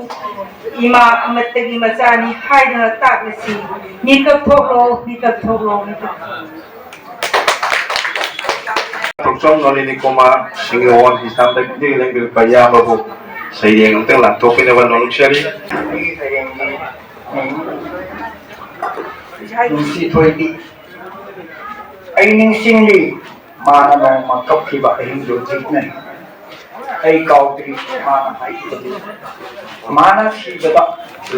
ꯏꯃꯥ ꯑꯃꯠꯇꯒꯤ ꯃꯆꯥꯅꯤ ꯍꯥꯏꯗꯨꯅ ꯇꯥꯛꯂꯁꯤ꯫ ꯃꯤꯀꯞ ꯊꯣꯛꯂꯣ, ꯃꯤꯀꯞ ꯊꯣꯛꯂꯣ, ꯃꯤꯀꯞ ꯊꯣꯛꯂꯣ꯫ ꯊꯣꯛꯆꯣꯝ ꯅꯣꯂꯤꯅꯤ ꯀꯨꯃꯥꯔ ꯁꯤꯡꯍꯣꯟ ꯍꯤꯁꯥꯝꯗꯒꯤ ꯂꯦꯡꯕꯤꯔꯛꯄ ꯏꯌꯥꯝꯕꯕꯨ ꯁꯩꯔꯦꯡ ꯑꯃꯇꯪ ꯂꯥꯟꯊꯣꯛꯄꯤꯅꯕ ꯅꯣꯟꯖꯔꯤ꯫ ꯑꯩꯒꯤ ꯁꯩꯔꯦꯡꯗꯤ, ꯎꯝ, ꯅꯨꯡꯁꯤ ꯊꯣꯏꯕꯤ꯫ ꯑꯩ ꯅꯤꯡꯁꯤꯡꯂꯤ, ꯃꯥꯅ ꯅꯣꯡꯃ ꯀꯞꯈꯤꯕ ꯑꯍꯤꯡꯗꯨ ꯍꯧꯖꯤꯛꯅꯅꯤ꯫ ꯑꯩ ꯀꯥꯎꯗ꯭ꯔꯤ ꯃꯥꯅ ꯍꯥꯏꯈꯤꯕꯗꯨ꯫ ꯃꯥꯅ ꯁꯤꯕꯗ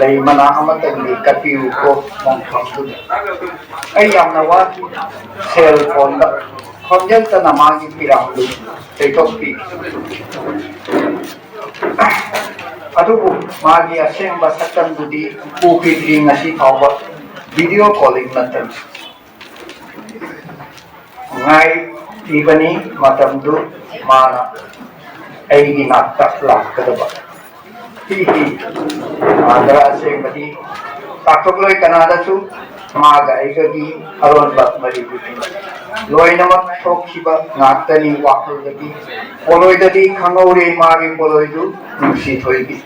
ꯂꯩ ꯃꯅꯥ ꯑꯃꯇꯪꯗꯤ ꯀꯠꯄꯤꯌꯨꯀꯣ ꯃꯣꯡꯐꯝꯗꯨꯗ꯫ ꯑꯩ ꯌꯥꯝꯅ ꯋꯥꯈꯤ꯫ ꯁꯦꯜ ꯐꯣꯟꯗ ꯈꯣꯟꯖꯦꯜꯇꯅ ꯃꯥꯒꯤ ꯄꯤꯔꯥꯡꯗꯨ ꯇꯩꯊꯣꯛꯄꯤ꯫ ꯑꯗꯨꯕꯨ ꯃꯥꯒꯤ ꯑꯁꯦꯡꯕ ꯁꯛꯇꯝꯗꯨꯗꯤ ꯎꯈꯤꯗ꯭ꯔꯤ ꯉꯁꯤ ꯐꯥꯎꯕ꯫ ꯚꯤꯗꯤꯑꯣ ꯀꯣꯂꯤꯡ ꯅꯠꯇꯅ꯫ ꯉꯥꯏꯔꯤꯕꯅꯤ ꯃꯇꯝꯗꯨ ꯃꯥꯅ ꯑꯩꯒꯤ ꯅꯥꯛꯇ ꯂꯥꯛꯀꯗꯕ꯫ ꯍꯤ ꯍꯤ꯫ ꯃꯥꯟꯗ꯭ꯔ ꯑꯁꯦꯡꯕꯗꯤ ꯇꯥꯛꯊꯣꯛꯂꯣꯏ ꯀꯅꯥꯗꯁꯨ꯫ ꯃꯥꯒ ꯑꯩꯒꯒꯤ ꯑꯔꯣꯟꯕ ꯃꯔꯤꯗꯨꯗꯤ ꯂꯣꯏꯅꯃꯛ ꯊꯣꯛꯈꯤꯕ ꯉꯥꯛꯇꯅꯤ ꯋꯥꯈꯜꯗꯒꯤ꯫ ꯄꯣꯂꯣꯏꯗꯗꯤ ꯈꯪꯍꯧꯔꯦ ꯃꯥꯒꯤ ꯄꯣꯂꯣꯏꯗꯨ ꯅꯨꯡꯁꯤ ꯊꯣꯏꯕꯤ꯫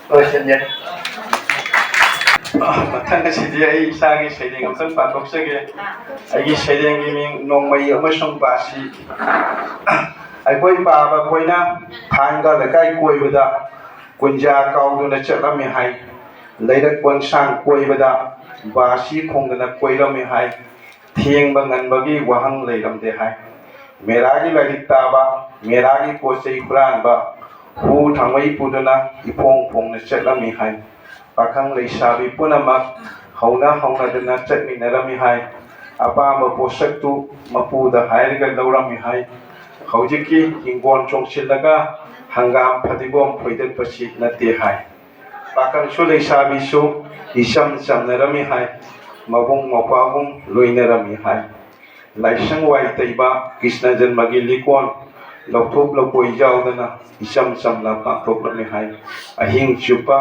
ꯂꯣꯏꯁꯤꯟꯖꯔꯦ꯫ ꯃꯊꯪ ꯑꯁꯤꯗꯤ ꯑꯩ ꯏꯁꯥꯒꯤ ꯁꯩꯔꯦꯡ ꯑꯝꯇꯪ ꯄꯥꯊꯣꯛꯆꯒꯦ꯫ ꯑꯩꯒꯤ ꯁꯩꯔꯦꯡꯒꯤ ꯃꯤꯡ ꯅꯣꯡꯃꯩ ꯑꯃꯁꯨꯡ ꯕꯥꯁꯤ꯫ ꯑꯩꯈꯣꯏ ꯄꯥꯕ ꯑꯩꯈꯣꯏꯅ ꯊꯥꯡꯒ ꯂꯩꯀꯥꯏ ꯀꯣꯏꯕꯗ, ꯀꯨꯟꯖꯥ ꯀꯥꯎꯗꯨꯅ ꯆꯠꯂꯝꯃꯤ ꯍꯥꯏ꯫ ꯂꯩꯔꯛ ꯀꯣꯟꯁꯥꯡ ꯀꯣꯏꯕꯗ ꯕꯥꯁꯤ ꯈꯣꯡꯗꯅ ꯀꯣꯏꯔꯝꯃꯤ ꯍꯥꯏ꯫ ꯊꯦꯡꯕ ꯉꯟꯕꯒꯤ ꯋꯥꯍꯪ ꯂꯩꯔꯝꯗꯦ ꯍꯥꯏ꯫ ꯃꯦꯔꯥꯒꯤ ꯂꯥꯏꯔꯤꯛ ꯇꯥꯕ, ꯃꯦꯔꯥꯒꯤ ꯄꯣꯠ ꯆꯩ ꯍꯨꯔꯥꯟꯕ, ꯍꯨ ꯊꯥꯡꯃꯩ ꯄꯨꯗꯨꯅ ꯏꯐꯣꯡ ꯐꯣꯡꯅ ꯆꯠꯂꯝꯃꯤ ꯍꯥꯏ꯫ ꯄꯥꯈꯪ ꯂꯩꯁꯥꯕꯤ ꯄꯨꯝꯅꯃꯛ ꯍꯧꯅ ꯍꯧꯅꯗꯅ ꯆꯠꯃꯤꯟꯅꯔꯝꯃꯤ ꯍꯥꯏ꯫ ꯑꯄꯥꯝꯕ ꯄꯣꯠꯁꯛꯇꯨ ꯃꯄꯨꯗ ꯍꯥꯏꯔꯒ ꯂꯧꯔꯝꯃꯤ ꯍꯥꯏ꯫ ꯍꯧꯖꯤꯛꯀꯤ ꯍꯤꯡꯒꯣꯜ ꯆꯣꯡꯁꯤꯜꯂꯒ ꯍꯪꯒꯥꯝ ꯐꯗꯤꯒꯣꯝ ꯐꯣꯏꯗꯠꯄꯁꯤ ꯅꯠꯇꯦ ꯍꯥꯏ꯫ ꯄꯥꯈꯪꯁꯨ ꯂꯩꯁꯥꯕꯤꯁꯨ ꯏꯆꯝ ꯆꯝꯅꯔꯝꯃꯤ ꯍꯥꯏ꯫ ꯃꯕꯨꯡ ꯃꯧꯄ꯭ꯋꯥꯒꯨꯝ ꯂꯣꯏꯅꯔꯝꯃꯤ ꯍꯥꯏ꯫ ꯂꯥꯏꯁꯪ ꯋꯥꯏ ꯇꯩꯕ ꯀ꯭ꯔꯤꯁꯅ ꯖꯟꯃꯒꯤ ꯂꯤꯀꯣꯟ ꯂꯧꯊꯣꯛ ꯂꯧꯄꯣꯏ ꯌꯥꯎꯗꯅ ꯏꯆꯝ ꯆꯝꯅ ꯄꯥꯡꯊꯣꯛꯂꯝꯃꯤ ꯍꯥꯏ꯫ ꯑꯍꯤꯡ ꯆꯨꯞꯄ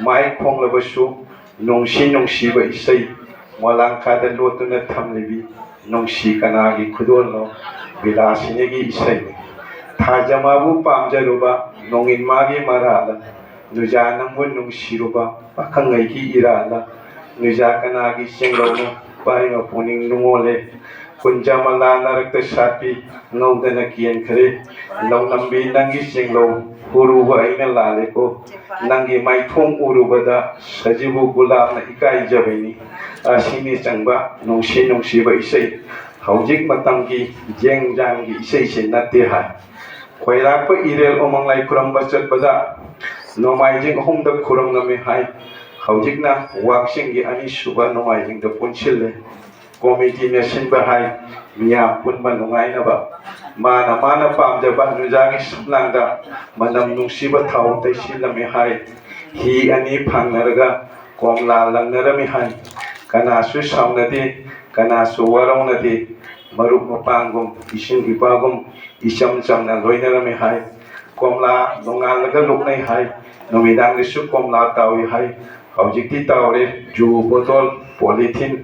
ꯃꯥꯏ ꯈꯣꯡꯂꯕꯁꯨ ꯅꯨꯡꯁꯤ ꯅꯨꯡꯁꯤꯕ ꯏꯁꯩ ꯃꯣꯂꯥꯡꯈꯥꯗ ꯂꯣꯠꯇꯨꯅ ꯊꯝꯂꯤꯕꯤ ꯅꯨꯡꯁꯤ ꯀꯅꯥꯒꯤ ꯈꯨꯗꯣꯜꯅꯣ? ꯕꯤꯂꯥꯁꯤꯅꯤꯒꯤ ꯏꯁꯩꯅꯤ꯫ ꯊꯥꯖꯃꯥꯕꯨ ꯄꯥꯝꯖꯔꯨꯕ ꯅꯣꯡꯏꯟꯃꯥꯒꯤ ꯃꯔꯥꯜꯅ ꯅꯨꯖꯥ ꯅꯪꯕꯨ ꯅꯨꯡꯁꯤꯔꯨꯕ ꯄꯥꯈꯪꯉꯩꯒꯤ ꯏꯔꯥꯜꯅ ꯅꯨꯖꯥ ꯀꯅꯥꯒꯤ ꯆꯦꯡꯂꯧꯅꯣ? ꯄꯥꯏꯃ ꯄꯨꯛꯅꯤꯡ ꯅꯨꯡꯉꯣꯜꯂꯦ꯫ ꯀꯨꯟꯖꯥ ꯃꯂꯥ ꯅꯔꯛꯇ ꯁꯥꯠꯄꯤ, ꯉꯧꯗꯅ ꯀꯦꯟꯈ꯭ꯔꯦ꯫ ꯂꯧꯅꯝꯕꯤ ꯅꯪꯒꯤ ꯆꯦꯡꯂꯧ ꯍꯨꯔꯨꯕ ꯑꯩꯅ ꯂꯥꯜꯂꯦꯀꯣ꯫ ꯅꯪꯒꯤ ꯃꯥꯏꯊꯣꯡ ꯎꯔꯨꯕꯗ ꯁꯖꯤꯕꯨ ꯒꯨꯂꯥꯞꯅ ꯏꯀꯥꯏꯖꯕꯅꯤ꯫ ꯑꯁꯤꯅꯤ ꯆꯪꯕ ꯅꯨꯡꯁꯤ ꯅꯨꯡꯁꯤꯕ ꯏꯁꯩ꯫ ꯍꯧꯖꯤꯛ ꯃꯇꯝꯒꯤ ꯖꯦꯡ ꯖꯥꯡꯒꯤ ꯏꯁꯩꯁꯦ ꯅꯠꯇꯦ ꯍꯥꯏ꯫ ꯈꯣꯏꯔꯥꯛꯄ ꯏꯔꯦꯜ ꯎꯃꯪ ꯂꯥꯏ ꯈꯨꯔꯨꯝꯕ ꯆꯠꯄꯗ ꯅꯣꯡꯃꯥꯏꯖꯤꯡ ꯑꯍꯨꯝꯗ ꯈꯨꯔꯨꯝꯂꯝꯃꯤ ꯍꯥꯏ꯫ ꯍꯧꯖꯤꯛꯅ ꯋꯥꯛꯆꯤꯡꯒꯤ ꯑꯅꯤꯁꯨꯕ ꯅꯣꯡꯃꯥꯏꯖꯤꯡꯗ ꯄꯨꯟꯁꯤꯜꯂꯦ꯫ ꯀꯣꯃꯤꯇꯤꯅ ꯁꯤꯟꯕ ꯍꯥꯏ, ꯃꯤꯌꯥꯝ ꯄꯨꯟꯕ ꯅꯨꯡꯉꯥꯏꯅꯕ꯫ ꯃꯥꯅ ꯃꯥꯅ ꯄꯥꯝꯖꯕ ꯅꯨꯡꯖꯥꯒꯤ ꯁꯨꯝꯂꯥꯡꯗ ꯃꯅꯝ ꯅꯨꯡꯁꯤꯕ ꯊꯥꯎ ꯇꯩꯁꯤꯜꯂꯝꯃꯤ ꯍꯥꯏ꯫ ꯍꯤ ꯑꯅꯤ ꯐꯥꯡꯅꯔꯒ ꯀꯣꯝꯂꯥ ꯂꯪꯅꯔꯝꯃꯤ ꯍꯥꯏ꯫ ꯀꯅꯥꯁꯨ ꯁꯥꯎꯅꯗꯦ, ꯀꯅꯥꯁꯨ ꯋꯥꯔꯧꯅꯗꯦ꯫ ꯃꯔꯨꯞ ꯃꯄꯥꯡꯒꯨꯝ, ꯏꯁꯤꯡ ꯏꯄꯥꯒꯨꯝ ꯏꯆꯝ ꯆꯝꯅ ꯂꯣꯏꯅꯔꯝꯃꯤ ꯍꯥꯏ꯫ ꯀꯣꯝꯂꯥ ꯅꯣꯡꯉꯥꯜꯂꯒ ꯂꯣꯛꯅꯩ ꯍꯥꯏ꯫ ꯅꯨꯃꯤꯗꯥꯡꯗꯁꯨ ꯀꯣꯝꯂꯥ ꯇꯥꯎꯏ ꯍꯥꯏ꯫ ꯍꯧꯖꯤꯛꯇꯤ ꯇꯥꯎꯔꯦ ꯖꯨ ꯕꯣꯇꯣꯜ, ꯄꯣꯂꯤꯊꯤꯟ꯫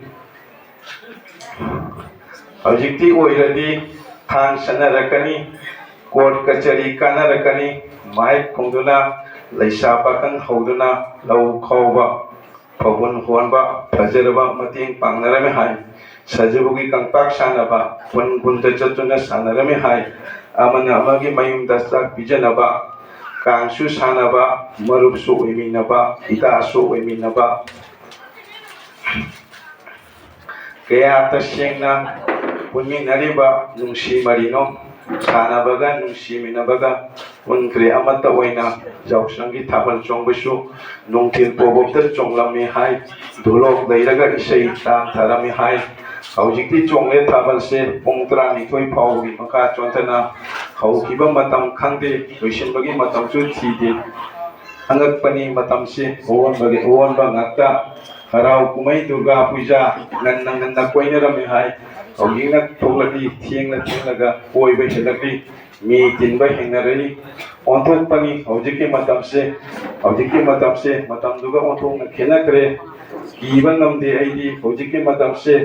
ꯍꯧꯖꯤꯛꯇꯤ ꯑꯣꯏꯔꯗꯤ ꯊꯥꯡ ꯁꯠꯅꯔꯛꯀꯅꯤ, ꯀꯣꯔꯠ ꯀꯆꯔꯤ ꯀꯥꯟꯅꯔꯛꯀꯅꯤ, ꯃꯥꯏꯛ ꯈꯣꯡꯗꯨꯅ ꯂꯩꯁꯥ ꯄꯥꯈꯪ ꯍꯧꯗꯨꯅ ꯂꯧ ꯈꯥꯎꯕ, ꯐꯧꯕꯨꯟ ꯍꯣꯟꯕ, ꯐꯖꯔꯕ ꯃꯇꯦꯡ ꯄꯥꯡꯅꯔꯝꯃꯤ ꯍꯥꯏ꯫ ꯁꯖꯤꯕꯨꯒꯤ ꯀꯪꯄꯥꯛ ꯁꯥꯟꯅꯕ, ꯈꯨꯟ ꯈꯨꯟꯗ ꯆꯠꯇꯨꯅ ꯁꯥꯟꯅꯔꯝꯃꯤ ꯍꯥꯏ꯫ ꯑꯃꯅ ꯑꯃꯒꯤ ꯃꯌꯨꯝꯗ ꯆꯥꯛ ꯄꯤꯖꯅꯕ, ꯀꯥꯡꯁꯨ ꯁꯥꯟꯅꯕ, ꯃꯔꯨꯞꯁꯨ ꯑꯣꯏꯃꯤꯟꯅꯕ, ꯏꯇꯥꯁꯨ ꯑꯣꯏꯃꯤꯟꯅꯕ꯫ ꯀꯌꯥ ꯇꯁꯦꯡꯅ ꯄꯨꯟꯃꯤꯟꯅꯔꯤꯕ ꯅꯨꯡꯁꯤ ꯃꯔꯤꯅꯣ? ꯁꯥꯟꯅꯕꯒ ꯅꯨꯡꯁꯤꯃꯤꯟꯅꯕꯒ ꯄꯨꯟꯈ꯭ꯔꯦ ꯑꯃꯠꯇ ꯑꯣꯏꯅ꯫ ꯌꯥꯎꯁꯪꯒꯤ ꯊꯥꯕꯜ ꯆꯣꯡꯕꯁꯨ ꯅꯨꯡꯊꯤꯜ ꯄꯣꯕꯣꯞꯇ ꯆꯣꯡꯂꯝꯃꯤ ꯍꯥꯏ꯫ ꯙꯣꯂꯣꯛ ꯂꯩꯔꯒ ꯏꯁꯩ ꯇꯥꯡꯊꯔꯝꯃꯤ ꯍꯥꯏ꯫ ꯍꯧꯖꯤꯛꯇꯤ ꯆꯣꯡꯂꯦ ꯊꯥꯕꯜꯁꯦ ꯄꯨꯡ ꯇꯔꯥꯅꯤꯊꯣꯏ ꯐꯥꯎꯕꯒꯤ ꯃꯈꯥ ꯆꯣꯟꯊꯅ꯫ ꯍꯧꯈꯤꯕ ꯃꯇꯝ ꯈꯪꯗꯦ, ꯂꯣꯏꯁꯤꯟꯕꯒꯤ ꯃꯇꯝꯁꯨ ꯊꯤꯗꯦ꯫ ꯑꯉꯛꯄꯅꯤ ꯃꯇꯝꯁꯤ, ꯑꯑꯣꯟꯕꯒꯤ ꯑꯑꯣꯟꯕ ꯉꯥꯛꯇ꯫ ꯍꯔꯥꯎ ꯀꯨꯝꯍꯩ ꯗꯨꯔꯒꯥ ꯄꯨꯖꯥ ꯉꯟꯅ ꯉꯟꯅ ꯀꯣꯏꯅꯔꯝꯃꯤ ꯍꯥꯏ꯫ ꯍꯧꯖꯤꯛꯅ ꯊꯣꯛꯂꯛꯂꯤ, ꯊꯦꯡꯅ ꯊꯦꯡꯂꯒ ꯀꯣꯏꯕ ꯍꯦꯜꯂꯛꯂꯤ꯫ ꯃꯤ ꯇꯤꯟꯕ ꯍꯦꯡꯅꯔꯛꯏ꯫ ꯑꯣꯟꯊꯣꯛꯄꯅꯤ ꯍꯧꯖꯤꯛꯀꯤ ꯃꯇꯝꯁꯦ꯫ ꯍꯧꯖꯤꯛꯀꯤ ꯃꯇꯝꯁꯦ ꯃꯇꯝꯗꯨꯒ ꯑꯣꯟꯊꯣꯛꯅ ꯈꯦꯠꯅꯈ꯭ꯔꯦ꯫ ꯀꯤꯕ ꯉꯝꯗꯦ ꯑꯩꯗꯤ ꯍꯧꯖꯤꯛꯀꯤ ꯃꯇꯝꯁꯦ꯫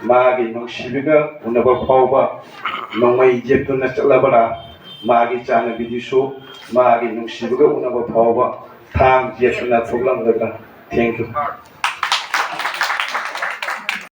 ꯃꯥꯒꯤ ꯅꯨꯡꯁꯤꯕꯤꯒ ꯎꯅꯕ ꯐꯥꯎꯕ ꯅꯣꯡꯃꯩ ꯌꯦꯞꯇꯨꯅ ꯆꯠꯂꯕ꯭ꯔꯥ? ꯃꯥꯒꯤ ꯆꯥꯟꯅꯕꯤꯗꯨꯁꯨ ꯃꯥꯒꯤ ꯅꯨꯡꯁꯤꯕꯒ ꯎꯅꯕ ꯐꯥꯎꯕ ꯊꯥꯡ ꯌꯦꯞꯇꯨꯅ ꯊꯣꯛꯂꯝꯒꯗ꯭ꯔꯥ? Thank you꯫